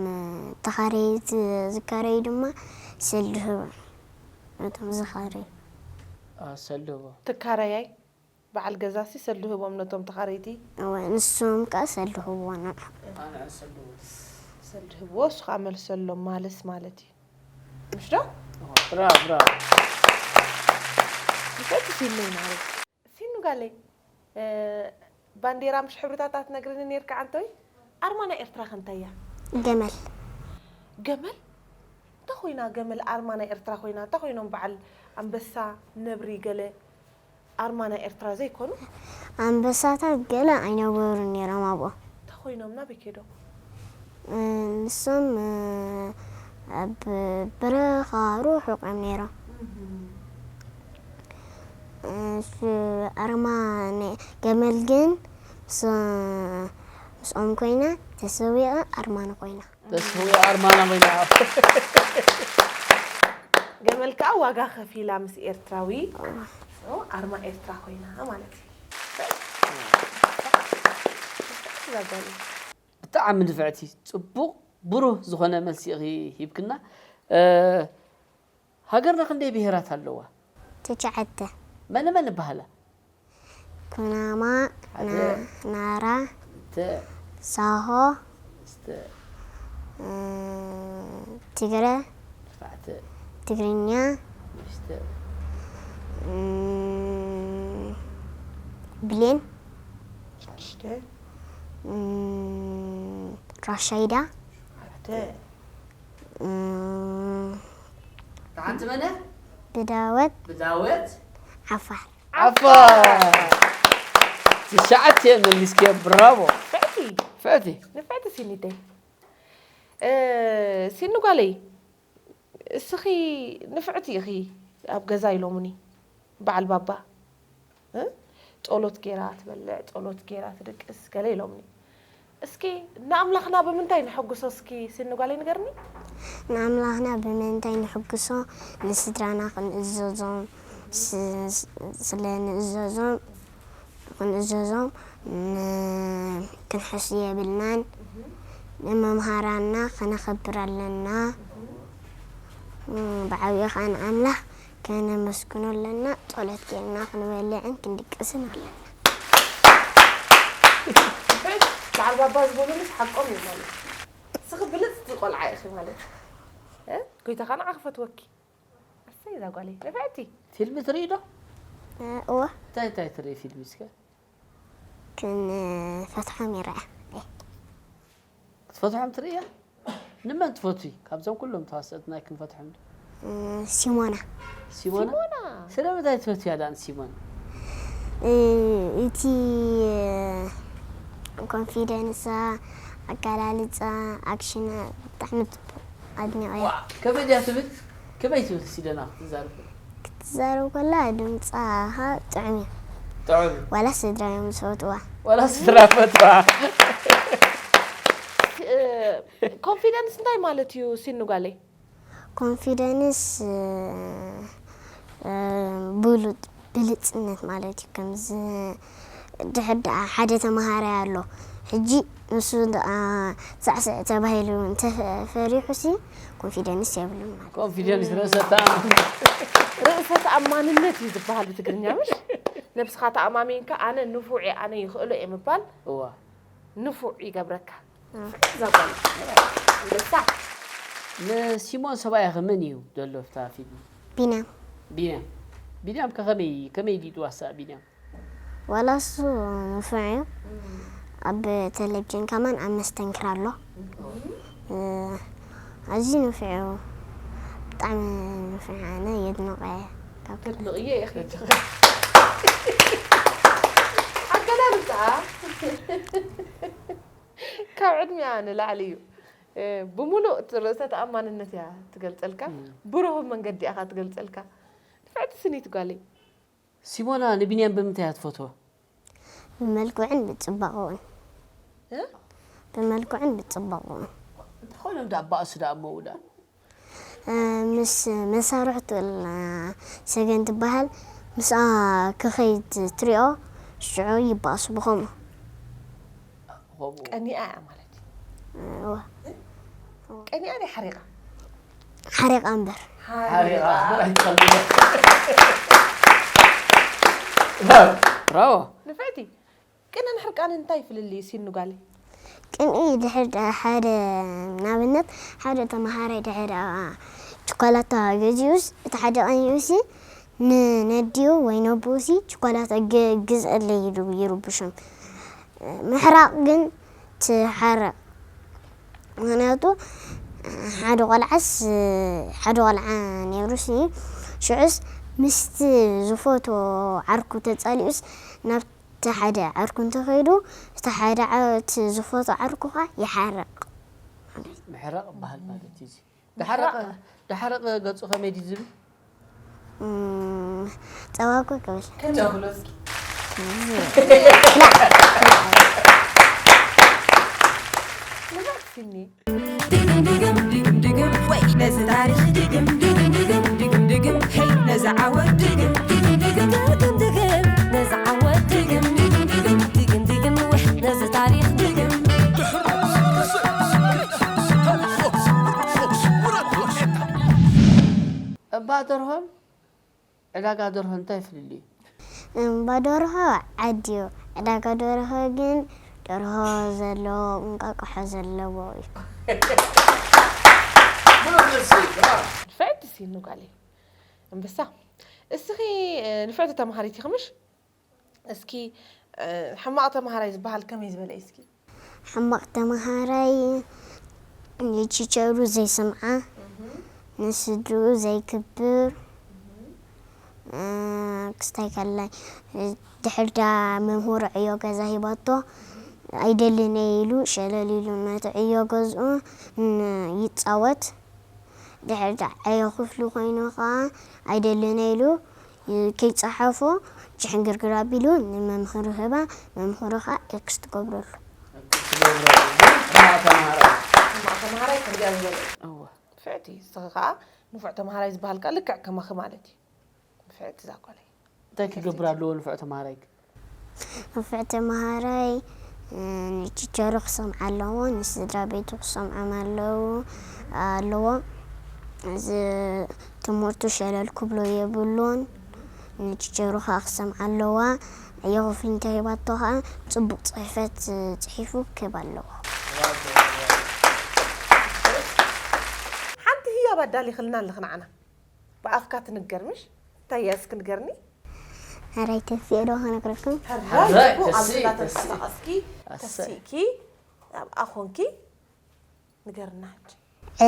ተኻረይቲ ዝካረዩ ድማ ሰልዲ ህቦም ነቶም ዝኻረዩ። ሰልዲ ህቦም። ትካረያይ በዓል ገዛሲ ሰልዲ ህቦም ነቶም ተኻረይቲ። እወ ንሶም ከኣ ሰልዲ ህብዎ ንዑ። ኣነ ሰልዲ ህቦም። ሰልዲ ህብዎ እሱ ከኣ መልሰሎም ማለስ ማለት እዩ። ምሽ ዶ? ብራቮ ብራቮ። ንፈቲ ሲነይ ማለት ሲኑ ጋለይ ባንዴራ ምሽ ሕብርታታት ነግርኒ ነርካ ዓንተወይ ኣርማ ናይ ኤርትራ ከንታይ እያ? ገመል ገመል እንተ ኮይና ገመል ኣርማ ናይ ኤርትራ ኮይና እንተ ኮይኖም በዓል ኣንበሳ ነብሪ ገለ ኣርማ ናይ ኤርትራ ዘይኮኑ? ኣንበሳታት ገለ ኣይነበሩን ነይሮም ኣብኡ። እንተ ኮይኖም ናበይ ከይዶም? ንሶም ኣብ በረኻ ርሑቕ እዮም ነይሮም። እሱ ኣርማ ናይ ገመል ግን ምስ ምስኦም ኮይና ተሰዊቐ ኣርማና ኮይና። ተስውኢ ኣርማና ኮይና። ገመል ከዓ ዋጋ ከፊላ ምስ ኤርትራዊ ኣርማ ኤርትራ ኮይና ማለት እዩ። ብጣዕሚ ንፍዕቲ፣ ፅቡቕ ብሩህ ዝኾነ መልሲ ኢኺ ሂብክና። ሃገርና ክንደይ ብሄራት ኣለዋ? ትሽዓተ። መን መን ይበሃላ? ኩናማ፣ ናራ፣ ክልተ፣ ሳሆ፣ ሰለስተ፣ ትግረ፣ ኣርባዕተ፣ ትግርኛ፣ ሓሙሽተ፣ ብሌን፣ ሽዱሽተ፣ ራሻይዳ፣ ኣርባዕተ፣ ሓንቲ መነ? ብዳወት፣ ብዳወት፣ ዓፋር። ዓፋር። ትሽዓተ መሊስኪ፣ ብራቮ። ፍዕቲ ፍዕቲ። ንፍዕቲ ሲኒተይ እ፣ ሲኑ ጓለይ እስኺ ንፍዕቲ ኢኺ ኣብ ገዛ ኢሎሙኒ በዓል ባባ እ? ጸሎት ጌራ ትበልዕ፣ ጸሎት ጌራ ትድቅስ ገለ ኢሎምኒ። እስኪ ንኣምላኽና ብምንታይ ነሐጉሶ እስኪ ሲኒ ጓለይ ንገርኒ? ንኣምላኽና ብምንታይ ነሐጉሶ? ንስድራና ክንእዘዞም፣ ስ-፣ ስ-፣ ስለ ንእዘዞም፣ ክንእዘዞም ን-፣ ክንሕሱ የብልናን። ንመምሃራንና ከነኸብር ኣለና። ብዓብዩ ኸኣ ንኣምላኽ ከነመስግኖ ኣለና። ጸሎት ጌርና ክንበልዕን ክንድቅስን ኣለና። በዓል ባባ ዝበሉሉስ ሓቆም እዩ ማለት እዩ። ንስኺ ብልጽቲ ቆልዓ ኢኺ ማለት እዩ። እ? ጎይታ ኸኣ ንዓኺ ፈትወኪ። እሰይ እዛ ጓለይ ንፍዕቲ። ፊልም ትርኢ ዶ? እ፣ እወ። እንታይ እንታይ ትርኢ ፊልም እስከ? ክንፈትሖም ይረኣ። ክትፈትሖም ትርእያ? ንመን ትፈትዊ? ካብዞም ኩሎም ተዋሰእቲ ናይ ክንፈትሖም ዶ? እ፣ ሲሞና። ሲሞና? ሲሞና። ስለምንታይ ትፈትያ ደኣ ንሲሞና? እ፣ እቲ፣ እ፣ ኮንፊደንሳ፣ ኣገላልጻ፣ ኣክሽና ብጣዕሚ ጽቡቕ። ኣድኒቐያ። ዋ፣ ከመይ ድያ ትብል? ከመይ ትብል ሲደና ክትዛረብ ከላ? ክትዛረብ ከላ ድምጻ ጥዑም እዩ። ጥዑም እዩ። ዋላ ስድራ እዮም ዝፈትዋ። ዋላ ስድራ ፈትዋ። እ፣ ኮንፊደንስ እንታይ ማለት እዩ ሲኒ ጓለይ? ኮንፊደንስ፣ እ፣ እ፣ ብሉጽ፣ ብልጽነት ማለት እዩ። ከምዚ ድሕር ደኣ ሓደ ተማሃራይ ኣሎ። ሕጂ ንሱ ደኣ ሳዕስዕ ተባሂሉ እንተፈሪሑሲ ኮንፊደንስ የብሉን ማለት እዩ። ኮንፊደንስ ርእሰ ተኣማን። ርእሰ ተኣማንነት እዩ ዝበሃል ብትግርኛ፣ ምሽ? ነብስኻ ተኣማሚንካ ኣነ ንፉዕ እየ፣ ኣነ ይኽእሎ እየ ምባል እዋ። ንፉዕ ይገብረካ። እዋ። እዛ ጓል ኣንበሳ። ንሲሞን ሰብኣያኸ መን እዩ ዘሎ ኣብታ ፊልም? ቢንያም። ቢንያም። ቢንያም ከ ከመይ፣ ከመይ ዲዱ ኣሳ ቢንያም? ዋላ እሱ ንፉዕ እዩ። ኣብ ቴሌቪዥን ከማን ኣብ መስተንክር ኣሎ። እ፣ ኣዝዩ ንፉዕ እዩ። ብጣዕሚ ንፉዕ፣ ኣነ የድንቐ እየ። ካብ ተድንቕዮ ኢኺ። ኣገላልጻኣ ካብ ዕድሚኣ ንላዕሊ እዩ። እ፣ ብምሉእ ርእሰ ተኣማንነት እያ ትገልጸልካ። እም። ብሩህ መንገዲ ኢኻ ትገልጸልካ። ንፍዕቲ ስኒት ጓለይ። ሲሞና ንቢንያም ብምንታይ እያ ትፈትዎ? ብመልክዑን ብጽባቐኡን። እ? ብመልክዑን ብጽባቐኡን። እንታይ ኮይኖም ደኣ ባእሱ ደኣ እሞ ደኣ? እ፣ ምስ መሳርሕቱ፣ እ፣ ሰገን ትበሃል፣ ምስኣ ክኸይድ ትሪኦ፣ ሽዑ ይባእሱ ብኸምኡ። ከምኡ። ቀኒኣ እያ ማለት እዩ። እወ። ቀኒኣ ድያ ሓሪቓ? ሓሪቓ እምበር። ሓሪቓ እምበር ኣይትፈልጥን። ብራቮ። ንፍዕቲ። ቅነን ሕርቃንን እንታይ ፍልልዩ ሲኒ ጓለይ? ቅንኢ ድሕር ደ-፣ ሓደ፣ ንኣብነት ሓደ ተመሃራይ ድሕር ደኣ ቸኮላታ ገዚኡስ፣ እቲ ሓደ ቀኒኡሲ ንነዲኡ ወይ ነቦኡሲ ቸኮላታ ገ-፣ ግዝአለይ ኢሉ ይርብሾም። ምሕራቕ ግን ትሓርቕ። ምኽንያቱ ሓደ ቆልዓስ፣ ሓደ ቆልዓ ነይሩሲ፣ ሽዑስ ምስቲ ዝፈትዎ ዓርኩ ተጻሊኡስ ናብቲ ሓደ ዓርኩ እንተኸይዱ፣ እቲ ሓደ ዓ-፣ እቲ ዝፈትዎ ዓርኩ ኸኣ ይሓርቕ። ምሕራቕ ይበሃል ማለት እዩ እዚ። ዳሕረቐ፣ ዳሕረቐ ገጹ ከመይ ድዩ ዝብል? እም፣ ጸባ እኮ ክብል። ከመይ ይብሎ እስኪ? ንባዕል ሲኒ። ድግም ድግም ድግም ድግም ወይ ነዚ ታሪኽ ድግም ድግም ድግም ድግም ድግም ሄይ ነዚ ዓወት ድግም ድግም ድግም ድግም ድግም ነዚ ዓወት ድግም ድግም ድግም ድግም ድግም ወይ ነዚ ታሪኽ ድግም። እባ ደርሆን ዕዳጋ ደርሆን እንታይ ፍልልዩ? እምባ ደርሆ ዓዲ እዩ። ዕዳጋ ደርሆ ግን ደርሆ ዘለዎ፣ እንቃቆሖ ዘለዎ እዩ። ንፍዕቲ ሲኑ ጓለይ። ኣንበሳ። እስኺ፣ እ፣ ንፍዕቲ ተምሃሪት ኢኺ ምሽ? እስኪ፣ እ፣ ሕማቕ ተምሃራይ ዝበሃል ከመይ ዝበለ እዩ እስኪ? ሕማቕ ተምሃራይ ንቲቸሩ ዘይሰምዓ፣ እህ። ንስድርኡ ዘይክብር፣ እህ። እ፣ ክስታይ ከላይ፣ ድሕር ዳ መምህሩ ዕዮ ገዛ ሂባቶ፣ ኣይደልን እየ ኢሉ ሸለል ኢሉ ነቲ ዕዮ ገዝኡ ን-፣ ይጻወት። ድሕር ዳ ዕዮ ክፍሉ ኮይኑ ኸኣ ኣይደልን እየ ኢሉ ከይጸሓፎ ጭሕንግርግር ኣቢሉ ንመምህሩ ህባ፣ መምህሩ ኸኣ ኤክስ ትገብረሉ። ሕማቕ ተምሃራይ ሕማቕ ተምሃራይ ከምዚኣ ዝበለ እወ ንፍዕቲ እስኺ ኸዓ ንፉዕ ተምሃራይ ዝበሃል ከኣ ልክዕ ከማኺ ማለት እዩ ንፍዕቲ እዛ ጓለይ እንታይ ክገብር ኣለዎ ንፉዕ ተምሃራይ ግን ንፉዕ ተምሃራይ ንቲቸሩ ክሰምዓ ኣለዎ፣ ንስድራ ቤቱ ክሰምዖም ኣለዉ ኣለዎ። እዚ ትምህርቱ ሸለል ክብሎ የብሉን። ንቲቸሩ ከዓ ክሰምዓ ኣለዋ። ዕዮ ክፍሊ እንተሂባቶ ከዓ ፅቡቅ ፅሕፈት ፅሒፉ ክህብ ኣለዎ። ሓንቲ ህያብ ኣዳሊኽልና ኣለኽ ንዓና። ብኣፍካ ትንገር ምሽ? እንታይ እያ እስኪ ንገርኒ? ሕራይ ተፊኤ ዶ ክነግረኩም? ሕራይ ሕራይ፣ ጽቡቕ፣ ኣብዚ ተስኢ፣ እንዳተንቀሳቐስኪ ኣሰይ። ተሲእኪ ኣብኣ ኾንኪ ንገርና ሕጂ።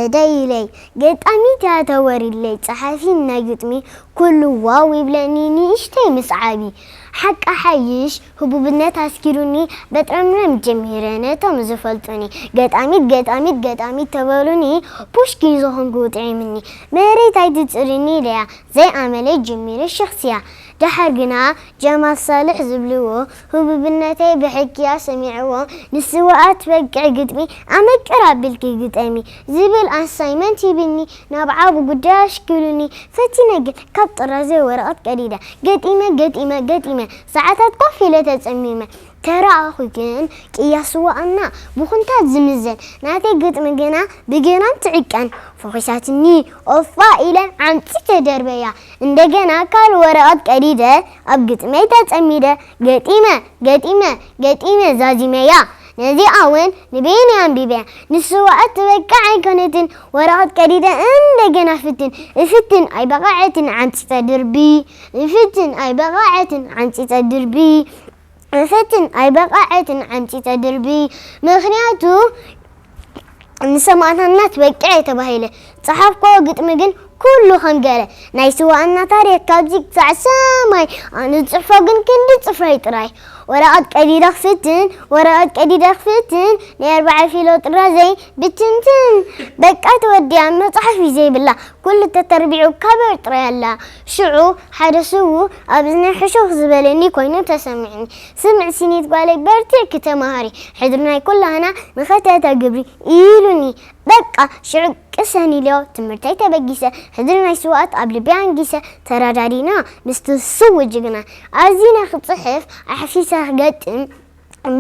ዕደይለይ ገጣሚት እያ ተወሪለይ ጸሓፊ ናይ ግጥሚ ኩሉ ዋው ይብለኒ ንእሽተይ ምስ ዓቢ ሓቂ ሓይሽ ህቡብነት ኣስኪሩኒ በጥረምረም ጀሚረ ነቶም ዝፈልጡኒ ገጣሚት ገጣሚት ገጣሚት ተበሉኒ ፑሽኪን ዝኾንኩ ጥዒምኒ መሬት ኣይትጽርኒ ኢለያ ዘይኣመለይ ጀሚረ ሸኽስያ ደሓር ግና ጀማል ሳልሕ ዝብልዎ ህቡብነተይ ብሕክያ ሰሚዕዎ ንስውኣት ትበቅዕ ግጥሚ ኣመቅር ኣቢልኪ ግጠሚ ዝብል ኣሳይመንት ሂብኒ ናብ ዓቢ ጉዳይ ኣሽኪሉኒ ፈቲነ ግን ካብ ጥራዘይ ወረቐት ቀዲደ ገጢመ ገጢመ ገጢመ ሰዓታት ኮፍ ኢለ ተጸሚመ ተረኣኹ ግን ቅያ ስውኣና ብኹንታት ዝምዘን ናተይ ግጥሚ ግና ብገናን ትዕቀን ፈኺሳትኒ ኦፋ ኢለ ዓምጺ ተደርበያ እንደገና ካልእ ወረቐት ቀዲደ ኣብ ግጥመይ ተጸሚደ ገጢመ ገጢመ ገጢመ ዛዚመያ ነዚኣ እውን ንበይነይ ኣንቢበያ ንስውኣት ትበቅዕ ኣይኮነትን ወረቐት ቀዲደ እንደገና ፍትን እፍትን ኣይበቐዐትን ዓምጺጸ ድርቢ እፍትን ኣይበቐዐትን ዓምጺጸ ድርቢ እፍትን ኣይበቐዐትን ዓምጺጸ ድርቢ ምኽንያቱ ንሰማእታትና ትበቅዕ እየ ተባሂለ ዝጸሓፍክዎ ግጥሚ ግን ኩሉ ከም ገለ ናይ ስውኣና ታሪኽ ካብዚ ክሳዕ ሰማይ ኣነ ዝጽሕፎ ግን ክንዲ ጽፍረይ ጥራይ ወረቐት ቀዲደ ክፍትን ወረቐት ቀዲደ ክፍትን ናይ ኣርባዓ ፊሎ ጥራዘይ ብትንትን በቃ ተወዲኣ መጽሓፍ እዩ ዘይብላ ኩሉ ተተርቢዑ ካብ ኤርትራ ያላ ሽዑ ሓደ ስዉ ኣብ እዝነይ ሕሹኽ ዝበለኒ ኮይኑ ተሰሚዕኒ ስምዕ ሲኒት ጓለይ በርቲዕኪ ተማሃሪ ሕድሪ ናይ ኩላህና መኸተ ተግብሪ ኢሉኒ በቃ ሽዑ ቅሰን ኢለዮ ትምህርተይ ተበጊሰ ሕድሪ ናይ ስውኣት ኣብ ልቢ ኣንጊሰ ተረዳዲና ምስቲ ስዉ ጅግና ኣዚነ ክፅሕፍ ኣሕፊሰ ክገጥም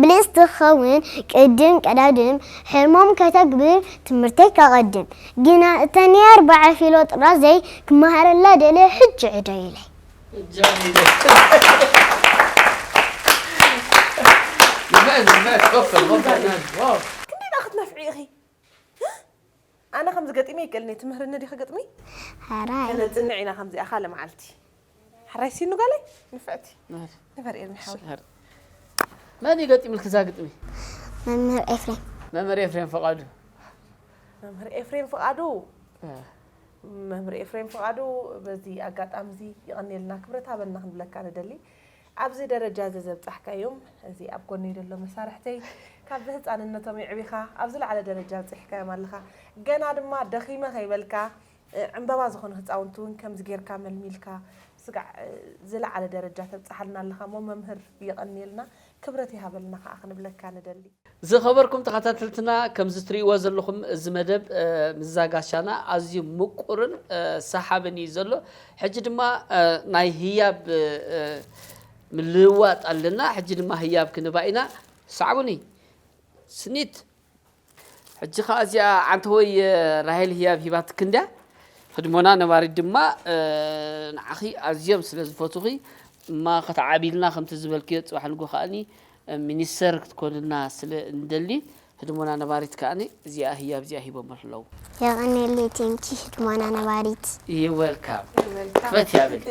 ብልጽቲ ክኸውን ቅድም ቀዳድም ሕልሞም ከተግብር ትምህርተይ ከቐድም ግና እተን ኣርባዓ ፊሎ ጥራዘይ ክመሃረላ ደልየ ሕጂ ዕደ ኢለይ። እጃም ኢለ። ንፍዕቲ፣ ንፍዕቲ፣ ኮፍ በል፣ ኮፍ በል፣ ናዲ፣ ዋው። ክንደይ ደኣ ክትነፍዒ ኢኺ? ኣነ ከምዚ ገጢመ ይክእልኒ ትምህርኒ ዲኺ ግጥሚ? ሕራይ ከነጽንዕ ኢና ከምዚኣ ካልእ መዓልቲ። ሕራይ ሲኑ ጋለይ ንፍዕቲ። ናዲ፣ ንበር ኤርሚ ሓወይ። ሕር። መን እዩ ገጢምልኪ እዛ ግጥሚ? መምህር ኤፍሬም መምህር ኤፍሬም ፈቓዱ። መምህር ኤፍሬም ፍቓዱ እ፣ መምህር ኤፍሬም ፍቓዱ በዚ ኣጋጣሚ እዚ ይቐንየልና ክብረት ሃበልና ክንብለካ ንደሊ ኣብዚ ደረጃ እዚ ዘብጻሕካዮም እዚ ኣብ ጎነይ ዘሎ መሳርሕተይ ካብ ብህፃንነቶም የዕቢኻ ኣብ ዝለዓለ ደረጃ ኣብፂሕካዮም ኣለኻ ገና ድማ ደኺመ ከይበልካ እ፣ ዕምበባ ዝኾኑ ህፃውንቲ እውን ከምዚ ጌርካ መልሚልካ ስጋዕ እ፣ ዝለዓለ ደረጃ ተብፅሓልና ኣለኻ እሞ መምህር የቐንየልና ክብረት ይሃበልና ከዓ ክንብለካ ንደሊ ዝኸበርኩም ተኸታተልትና ከምዚ ትርእይዎ ዘለኹም እዚ መደብ እ፣ ምዛ ጋሻና ኣዝዩ ምቁርን እ፣ ሰሓብን እዩ ዘሎ ሕጂ ድማ እ፣ ናይ ህያብ እ፣ ምልውዋጥ ኣለና ሕጂ ድማ ህያብ ክንባ ኢና ሰዓቡኒ ስኒት ሕጂ ኸዓ እዚኣ ዓንተወይ ራሄል ህያብ ሂባትክ እንድያ ህድሞና ነባሪት ድማ እ፣ ንዓኺ ኣዝዮም ስለ ዝፈትኺ እማ ከተዓቢልና ከምቲ ዝበልክዮ ፅባሕ ንጎ ከዓኒ ሚኒስተር ክትኮንልና ስለ እንደሊ ህድሞና ነባሪት ከዓኒ እዚኣ ህያብ እዚኣ ሂቦም ኣለዉ የቐኔለይ ቴንኪ ህድሞና ነባሪት ይወልካም ክፈት ያብል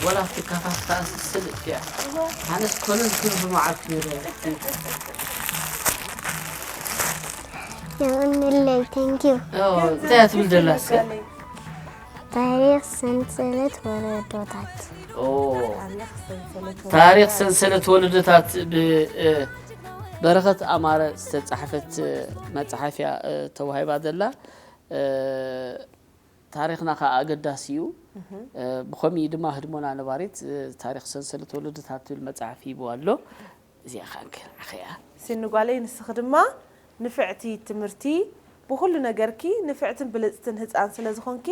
ወላ ክትካፋት ከኣ ስልጥ እያ ኣነስ ኮነ ዝክን ብመዓልቲ ነይረ የቐኔለይ ቴንኪ እንታይ ትብል ደላ እስከ ታሪኽ ሰንሰለት ወለዶታት ታሪኽ ሰንሰለት ወለዶታት ብ- እ፣ በረኸት ኣማረ ዝተጻሕፈት መጽሓፍ እያ ተዋሂባ ዘላ። ታሪኽና ከዓ ኣገዳሲ እዩ። ብኸምኡ ድማ ህድሞና ነባሪት ታሪኽ ሰንሰለት ወለዶታት ትብል መጽሓፍ ሂብዋ ኣሎ። እዚኣ ከዓ ንዓኺ እያ። ሲኑ ጓለይ፣ ንስኺ ድማ ንፍዕቲ ትምህርቲ፣ ብኹሉ ነገርኪ ንፍዕትን ብልፅትን ህፃን ስለ ዝኾንኪ፣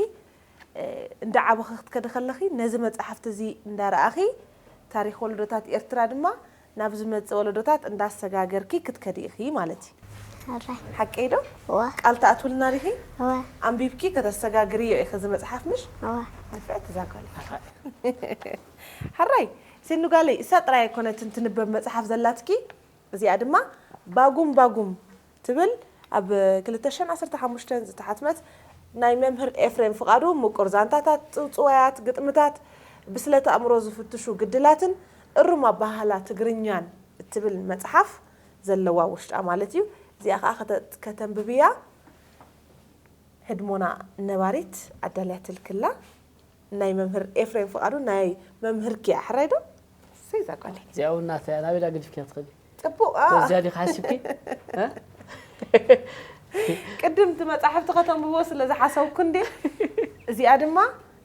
እንዳዓበኺ ክትከዲ ከለኺ ነዚ መፅሓፍቲ እዚ እንዳረኣኺ፣ ታሪኽ ወለዶታት ኤርትራ ድማ ናብ ዝመፅእ ወለዶታት እንዳሰጋገርኪ ክትከዲ ኢኺ ማለት እዩ። ሕራይ ሓቀይ ዶ? እዋ ቃል ትኣትውልና ዲኺ? እዋ ኣንቢብኪ ከተሰጋግርዮ ኢኺ እዚ መፅሓፍ፣ ምሽ? እዋ ንፍዕቲ እዛ ጓል። ሕራይ፣ ሲኑ ጓለይ፣ እሳ ጥራይ ኣይኮነትን ትንበብ መፅሓፍ ዘላትኪ። እዚኣ ድማ ባጉም ባጉም ትብል ኣብ ክልተ ሽሕን ዓሰርተ ሓሙሽተን ዝተሓትመት ናይ መምህር ኤፍሬም ፍቓዱ ምቁር ዛንታታት፣ ጽውጽዋያት፣ ግጥምታት፣ ብስለት ኣእምሮ ዝፍትሹ ግድላትን እሩም ኣበሃህላ ትግርኛን እትብል መጽሓፍ ዘለዋ ውሽጣ ማለት እዩ። እዚኣ ኸዓ ከተ- ከተንብብያ ህድሞና ነባሪት ኣዳልያትልክላ። ናይ መምህር ኤፍሬም ፍቓዱ ናይ መምህርኪ እያ፣ ሕራይ ዶ? እሰይ እዛ ጓለይ። እዚኣ እውን ናተይ እያ። ናበይ ዳ ገዲፍክያ ትኸዲ? ጽቡቕ፣ ኣ። እዚኣ ዲኻ ሓሲብኪ? እ? ቅድም እቲ መጻሕፍቲ ከተንብቦ ስለ ዝሓሰብኩ እንዴ። እዚኣ ድማ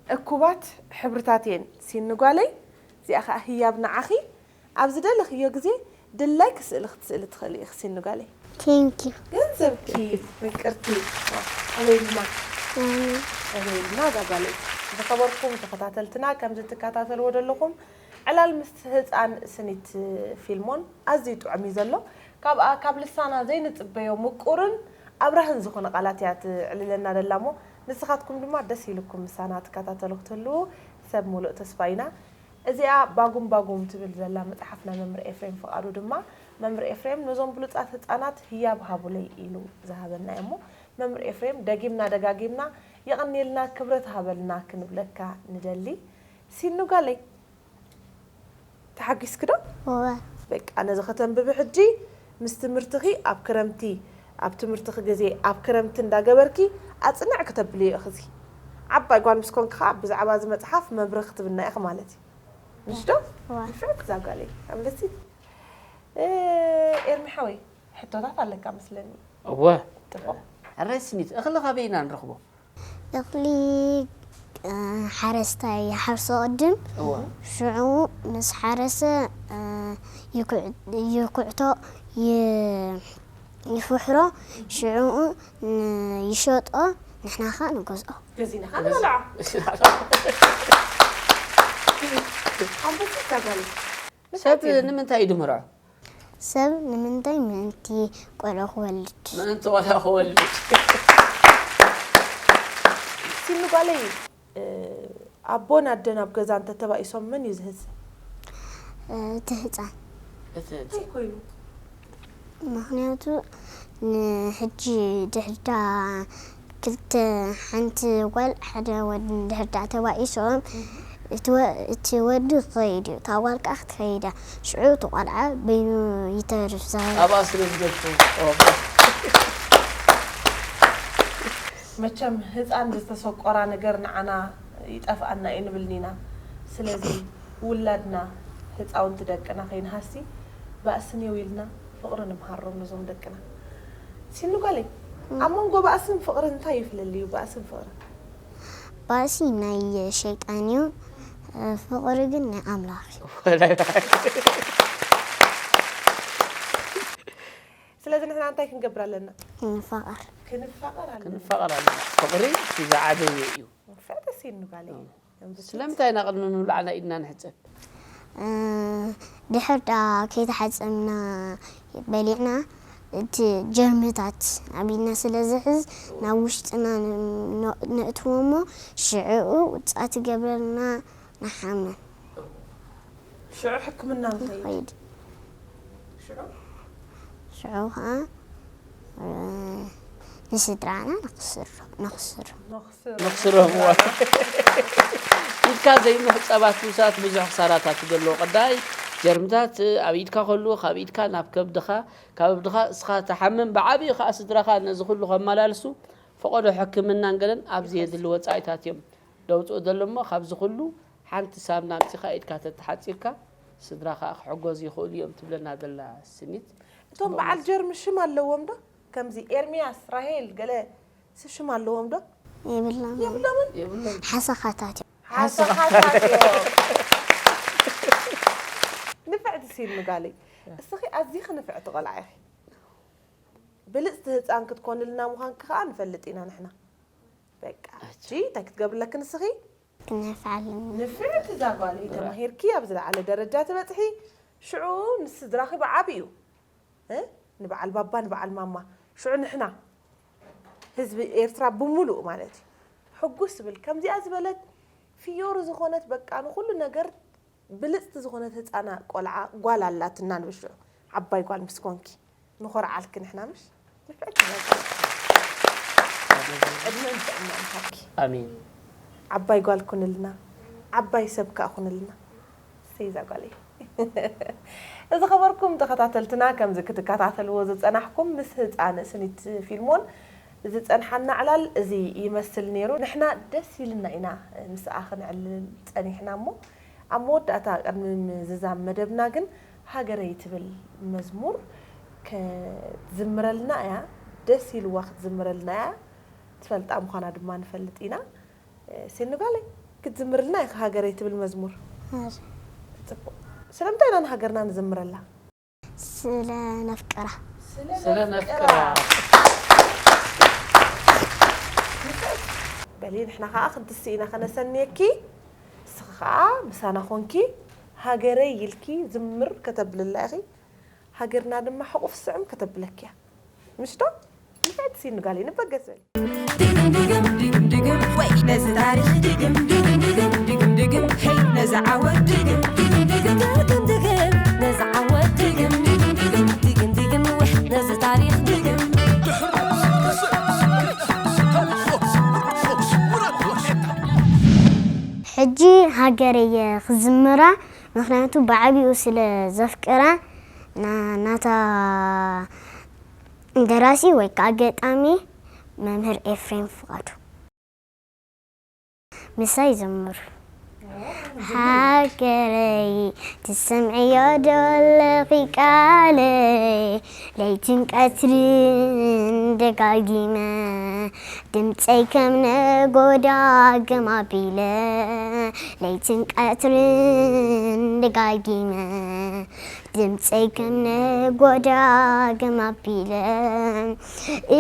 እኩባት ሕብርታት እየን። ሲኑ ጓለይ፣ እዚኣ ኸኣ ህያብ ንዓኺ። ኣብ ዝደለኽዮ ግዜ ድላይኪ ስእሊ ክትስእሊ ትኽእሊ ኢኺ ሲኑ ጓለይ። Thank you ገንዘብኪ ምቅርቲ ኣበይልና ኣበይልና እዛ ጓለይ። ዝኸበርኩም ተኸታተልትና ከምዚ ትከታተልዎ ዘለኹም ዕላል ምስ ህፃን ስኒት ፊልሞን ኣዝዩ ጥዑም እዩ ዘሎ። ካብኣ ካብ ልሳና ዘይንፅበዮ ምቁርን ኣብራህን ዝኾነ ቃላት እያ ትዕልለና ደላ እሞ ንስኻትኩም ድማ ደስ ኢልኩም ምሳና ትከታተሉ ክትህልዉ ሰብ ሙሉእ ተስፋ ኢና። እዚኣ ባጉም ባጉም ትብል ዘላ መጽሓፍ ናይ መምህር ኤፍሬም ፍቓዱ ድማ፣ መምህር ኤፍሬም ነዞም ብሉጻት ህጻናት ህያብ ሃቡለይ ኢሉ ዝሃበና እዩ እሞ፣ መምህር ኤፍሬም ደጊምና ደጋጊምና የቐንየልና ክብረት ሃበልና ክንብለካ ንደሊ። ሲኑ ጓለይ፣ ተሓጒስኪ ዶ? እወ በቃ ነዚ ከተንብቢ ሕጂ ምስ ትምህርትኺ ኣብ ክረምቲ ኣብ ትምህርትኺ ግዜ ኣብ ክረምቲ እንዳገበርኪ ኣጽንዕ ክተብልዮ ኢኺ። እዚ ዓባይ ጓል ምስ ኮንኪ ከዓ ብዛዕባ እዚ መጽሓፍ መምርሒ ክትብና ኢኺ ማለት እዩ። ምሽ ዶ? እዋ። ንፍዕቲ እዛ ጓለይ ኣንበሲት። ኤርሚ ሓወይ ሕቶታት ኣለካ መስለኒ። እወ ጥቡቕ። ሕራይ ስኒት እኽሊ ካበይ ኢና ንረኽቦ? እኽሊ ሓረስታይ ይሓርሶ ቅድም እወ ሽዑ ምስ ሓረሰ ይኩዕቶ ይፍሕሮ ሽዑ ይሸጦ ንሕና ኸ ንገዝኦ። ገዚእና ኸ ንበልዖ። ኣንበሲት እዛ ጓለይ። ሰብ ንምንታይ እዩ ድምርዖ? ሰብ ንምንታይ ምእንቲ ቆልዑ ክወልድ? ምእንቲ ቆልዑ ክወልድ። ሲኑ ጓለይ ኣቦን ኣደን ኣብ ገዛ እንተተባኢሶም መን እዩ ዝህዝ? እቲ ህፃን እቲ እንታይ ኮይኑ? ምክንያቱ ንሕጂ ድሕዳ ክልተ ሓንቲ ጓል ሓደ ወዲ ድሕዳ ተባኢሶም እቲ ወዲ ክኸይድ እዩ እታ ጓል ከዓ ክትኸይዳ ሽዑ እቲ ቆልዓ በይኑ ይተርፍ ዝሃ ኣብኣ ስለ ዝገድፉ መቸም ህፃን ዝተሰቆራ ነገር ንዓና ይጠፍኣና እዩ ንብልን ኢና። ስለዚ ውላድና ህፃውንቲ ደቅና ከይንሃሲ ባእሲ ኔው ኢልና ፍቕሪ ንምሃሮም ነዞም ደቅና። ሲኑ ጓለይ ኣብ መንጎ ባእስን ፍቕርን እንታይ እዩ ፍልልዩ? ባእስን ፍቕርን ባእሲ ናይ ሸይጣን እዩ ፍቕሪ ግን ናይ ኣምላኽ እዩ። ስለዚ ንሕና እንታይ ክንገብር ኣለና? ንፋቐር ክንፋቐር ኣለና። ክንፋቐር ኣለና። ፍቕሪ እቲ ዝዓበየ እዩ። ፈተ ሲኑ ጓለይ ስለምንታይ ኢና ቅድሚ ምብላዕና ኢድና ንሕፀብ? ድሕር ዳ ከይተሓፀምና በሊዕና እቲ ጀርምታት ኣብ ኢድና ስለ ዝሕዝ ናብ ውሽጥና ነእትዎ እሞ ሽዕኡ ውፃእ ትገብረልና ንሓመም ሽዑ ሕክምና ንኸይድ ንኸይድ ሽዑ ሽዑ ከዓ ንስድራና ነኽስሮ ነኽስሮ ነኽስር ነኽስሮም እዋ ኢድካ ዘይምሕፀባት ንሳት ብዙሕ ክሳራታት እዩ ዘለዎ። ቀዳይ ጀርምታት ኣብ ኢድካ ከሉ ካብ ኢድካ ናብ ከብድኻ ካብ ከብድኻ እስኻ ትሓምም ብዓብዩ ከዓ ስድራኻ ነዚ ኩሉ ከመላልሱ ፈቐዶ ሕክምናን ገለን ኣብ ዘየድሊ ወፃኢታት እዮም ደውፅኡ ዘሎ እሞ ካብዚ ኩሉ ሓንቲ ሳምና ኣምፂኻ ኢድካ ተተሓፂብካ ስድራ ከዓ ክሕገዙ ይኽእሉ እዮም ትብለና ዘላ ስኒት። እቶም በዓል ጀርሚ ሽም ኣለዎም ዶ? ከምዚ ኤርሚያስ፣ ራሄል ገለ ስ- ሽም ኣለዎም ዶ? የብሎም። የብሎምን? የብሎም። ሓሰኻታት እዮም። ሓሰኻታት እዮም። ንፍዕቲ ሲን ምጋለይ። እስኺ ኣዚኺ ንፍዕቲ ቆልዓ ኢኺ። ብልፅቲ ህፃን ክትኮንልና ምዃንኪ ከዓ ንፈልጥ ኢና ንሕና። በቃ ሕጂ እንታይ ክትገብርለኪ ንስኺ? ክነፍዓለን። ንፍዕቲ እዛ ጓለይ ተማሂርኪ ኣብ ዝለዓለ ደረጃ ትበፅሒ። ሽዑ ንስድራኺ ብዓብዩ እ? ንበዓል ባባ ንበዓል ማማ ሽዑ ንሕና ህዝቢ ኤርትራ ብምሉእ ማለት እዩ ሕጉስ ዝብል ከምዚኣ ዝበለት ፍዮሪ ዝኾነት በቃ ንኹሉ ነገር ብልፅቲ ዝኾነት ህፃና ቆልዓ ጓል ኣላትና ንብል ሽዑ ዓባይ ጓል ምስ ኮንኪ ንኾርዓልኪ ንሕና ምሽ ንፍዕቲ ነገር ዕድመን ጥዕናን ሃብኪ ኣሜን። ዓባይ ጓል ኩንልና ዓባይ ሰብ ከዓ ኩንልና እሰይ እዛ ጓለይ። ዝኸበርኩም ተኸታተልትና ከምዚ ክትከታተልዎ ዝፀናሕኩም ምስ ህፃን ስኒት ፊልሞን ዝፀንሓና ዕላል እዚ ይመስል ነይሩ። ንሕና ደስ ኢልና ኢና ምስኣ ክንዕልል ፀኒሕና እሞ ኣብ መወዳእታ ቅድሚ ምዝዛም መደብና ግን ሃገረይ ትብል መዝሙር ክትዝምረልና እያ። ደስ ኢልዋ ክትዝምረልና እያ። ትፈልጣ ምዃና ድማ ንፈልጥ ኢና። ሲኑ ጋለይ ክትዝምርልና ኢኺ ሃገረይ ትብል መዝሙር። ፅቡቕ። ስለምንታይ ኢና ንሃገርና ንዝምረላ? ስለ ነፍቅራ። ስለ ነፍቅራ። በሊ ንሕና ከዓ ክንትስእ ኢና ከነሰንየኪ። ንስኺ ከዓ ምሳና ኮንኪ ሃገረይ ኢልኪ ዝምር ከተብልላ ኢኺ። ሃገርና ድማ ሕቑፍ ስዕም ከተብለኪ እያ። ምሽ ዶ? ንፍዕቲ ሲኑ ጋለይ ንበገስ በሊ። ድግም ድግም ድግም ድግም ወይ ነዚ ታሪኽ ድግም ድግም ድግም ድግም ድግም ሄይ ነዚ ዓወት ድግም ድግም ድግም ድግም ድግም ነዚ ዓወት ድግም ድግም ድግም ድግም ድግም ወይ ነዚ ታሪኽ ድግም። ሕጂ ሃገረይ ክዝምራ ምኽንያቱ ብዓቢኡ ስለ ዘፍቅራ ና- ናታ ደራሲ ወይ ከዓ ገጣሚ መምህር ኤፍሬም ፍቓዱ ምሳይ ዘምሩ። ሃገረይ ትሰምዕዮ ዶ ኣለኺ ቃለይ ለይትን ቀትርን ደጋጊመ ድምፀይ ከም ነጎዳ ገም ኣቢለ ለይትን ቀትርን ደጋጊመ ድምፀይ ከም ነጎዳ ገም ኣቢለ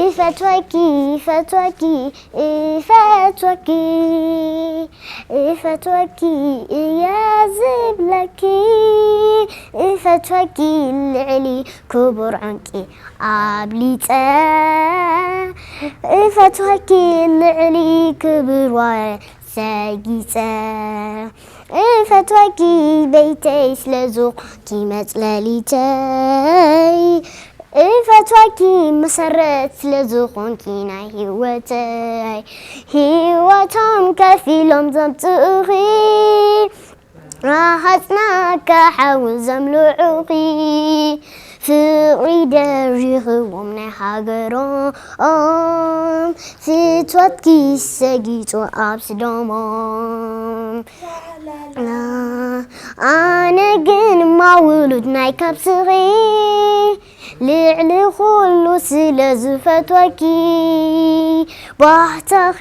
እፈትወኪ እፈትወኪ እፈትወኪ እፈትወኪ እየ ዝብለኪ እፈትወኪ ልዕሊ ክቡር ዕንቂ ኣብሊፀ እፈትወኪ ልዕሊ ክብር ወረ ሰጊፀ እፈትወኪ ቤተይ ስለ ዝኾንኪ መፅለሊተይ እፈትወኪ መሰረት ስለ ዝኾንኪ ናይ ህይወተይ ህይወቶም ከፊሎም ዘምፅኡኺ ረሃፅናካ ሓዊ ዘምልዑኺ ፍቕሪ ደሪኽዎም ናይ ሃገሮም ፍትወትኪ ሰጊጹ ኣብ ስዶሞም ኣነ ግን ማውሉድ ናይ ካብስኺ ልዕሊ ኩሉ ስለ ዝፈትወኪ ባህታኺ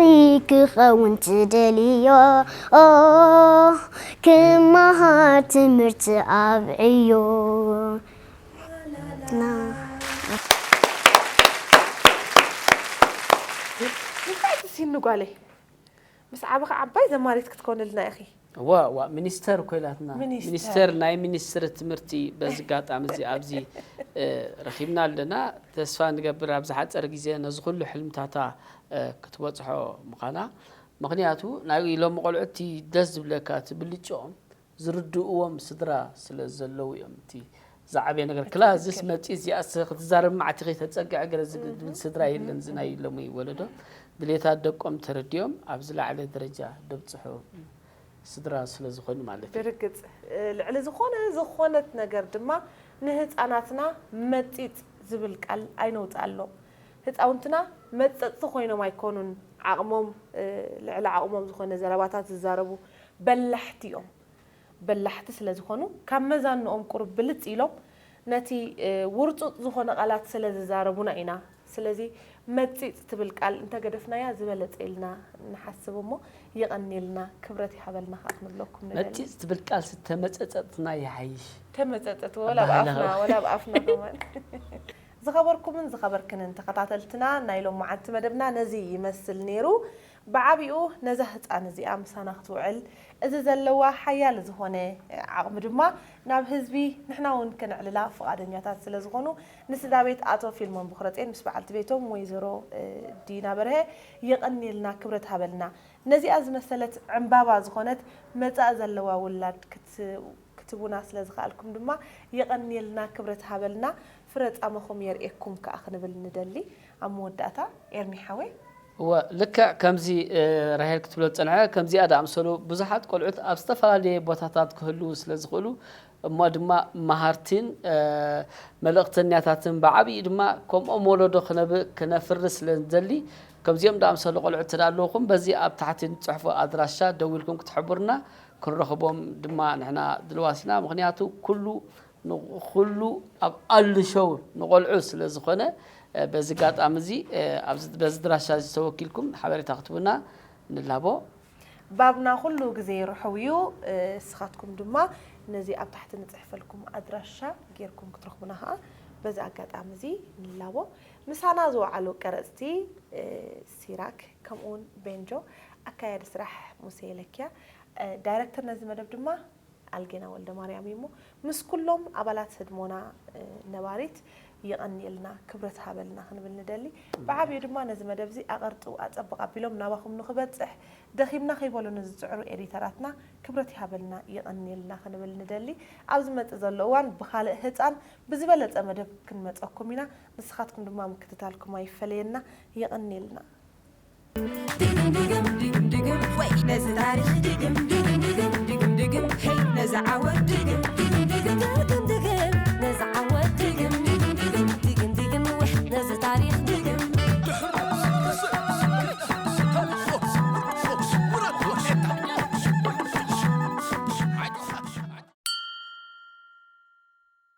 ክኸውን ትደልዮ ክመሃር ትምህርቲ ኣብ ዕዮ እንታይ ትሲኑ ጓለይ ምስ ዓበኺ ዓባይ ዘማሪት ክትኮንልና ኢኺ እዋ እዋ ሚኒስተር እኮ ኢላትና ሚኒስተር። ሚኒስተር ናይ ሚኒስትሪ ትምህርቲ በዚ ኣጋጣሚ እዚ ኣብዚ እ፣ ረኺብና ኣለና ተስፋ ንገብር ኣብ ዝሓፀረ ግዜ ነዚ ኩሉ ሕልምታታ እ፣ ክትበፅሖ ምዃና ምኽንያቱ ናይ ሎሚ ቆልዑ እቲ ደስ ዝብለካ እቲ ብልጭኦም ዝርድእዎም ስድራ ስለ ዘለዉ እዮም እቲ ዝዓበየ ነገር ክላ እዚስ መፂ እዚኣስ ክትዛረብ ማዕቲ ከይተፀግዐ ገለ ዝብል ስድራ የለን እዚ ናይ ሎሚ ወለዶ ድሌታት ደቆም ተረዲኦም ኣብ ዝለዓለ ደረጃ ደብፅሑ ስድራ ስለ ዝኾኑ ማለት እዩ ብርግፅ እ፣ ልዕሊ ዝኾነ ዝኾነት ነገር ድማ ንህፃናትና መፂፅ ዝብል ቃል ኣይነውፅኣሎም ህፃውንትና መፀፅቲ ኮይኖም ኣይኮኑን ዓቕሞም እ፣ ልዕሊ ዓቕሞም ዝኾነ ዘረባታት ዝዛረቡ በላሕቲ እዮም በላሕቲ ስለ ዝኾኑ ካብ መዛንኦም ቁሩብ ብልጽ ኢሎም ነቲ ውርጹጽ ዝኾነ ቃላት ስለ ዝዛረቡና ኢና። ስለዚ መጺጽ ትብል ቃል እንተገደፍናያ ዝበለጸ ኢልና ንሓስብ እሞ የቐንየልና ክብረት ይሃበልና ከዓ ክንብለኩም ንደሊ። መጺጽ ትብል ቃል ስተመጸጸጥትና ይሓይሽ። ተመጸጸት ወላ ኣብ ኣባህላዊ። ኣፍና ወላ ኣብ ኣፍና ከማን። ዝኸበርኩምን ዝኸበርክንን ተኸታተልትና ናይ ሎማዓንቲ መደብና ነዚ ይመስል ነይሩ። ብዓቢኡ ነዛ ህጻን እዚኣ ምሳና ክትውዕል እዚ ዘለዋ ሓያል ዝኾነ ዓቕሚ ድማ ናብ ህዝቢ ንሕና እውን ከነዕልላ ፍቓደኛታት ስለ ዝኾኑ ንስድራ ቤት ኣቶ ፊልሞን ብኽረጼን ምስ በዓልቲ ቤቶም ወይዘሮ ዲና በርሀ የቐንየልና ክብረት ሃበልና። ነዚኣ ዝመሰለት ዕምባባ ዝኾነት መጻኢ ዘለዋ ውላድ ክትቡና ስለ ዝኸኣልኩም ድማ የቐንየልና ክብረት ሃበልና። ፍረ ጻመኹም የርእየኩም ከኣ ክንብል ንደሊ። ኣብ መወዳእታ ኤርሚ ሓወይ። እወ ልክዕ ከምዚ ራሄል ክትብሎ ዝጸንሐ ከምዚኣ ዝኣምሰሉ ብዙሓት ቆልዑት ኣብ ዝተፈላለየ ቦታታት ክህልዉ ስለ ዝኽእሉ እሞ ድማ መሃርቲን መልእኽተኛታትን ብዓብዪ ድማ ከምኦም ወለዶ ክነብእ ክነፍሪ ስለ ንደሊ ከምዚኦም ዝኣምሰሉ ቆልዑት ተዳለውኹም በዚ ኣብ ታሕቲ ንፅሕፎ ኣድራሻ ደዊልኩም ክትሕብሩና ክንረኽቦም ድማ ንሕና ድልዋት ኢና። ምኽንያቱ ኩሉ ንኹሉ ኣብ ኣሉ ሾው ንቆልዑ ስለ ዝኾነ በዚ ጋጣሚ እዚ በዚ ድራሻ እዚ ተወኪልኩም ሓበሬታ ክትቡና ንላቦ። ባብና ኩሉ ግዜ ርሑው እዩ። እስኻትኩም ድማ ነዚ ኣብ ታሕቲ ንፅሕፈልኩም ኣድራሻ ጌርኩም ክትረኽቡና ከዓ በዚ ኣጋጣሚ እዚ ንላቦ። ምሳና ዝወዓሉ ቀረፅቲ ሲራክ ከምኡውን ቤንጆ፣ ኣካያዲ ስራሕ ሙሴ ለኪያ፣ ዳይረክተር ነዚ መደብ ድማ ኣልጌና ወልደማርያም እዩ እሞ ምስ ኩሎም ኣባላት ህድሞና ነባሪት የቐንየልና ክብረት ሃበልና ክንብል ንደሊ። ብዓብዩ ድማ ነዚ መደብ እዚ ኣቐርጥው ኣጸብቕ ኣቢሎም ናባኹም ንኽበጽሕ ደኺምና ከይበሉ ንዝጽዕሩ ኤዲተራትና ክብረት ይሃበልና የቐንየልና ክንብል ንደሊ። ኣብ ዝመጽእ ዘሎ እዋን ብኻልእ ህጻን ብዝበለጸ መደብ ክንመጸኩም ኢና። ንስኻትኩም ድማ ምክትታልኩም ኣይፈለየና። የቐንየልና። ድግም ድግም ድግም ድግም ወይ ነዚ ታሪኽ ድግም ድግም ድግም ድግም ድግም ሄይ ነዚ ዓወት ድግም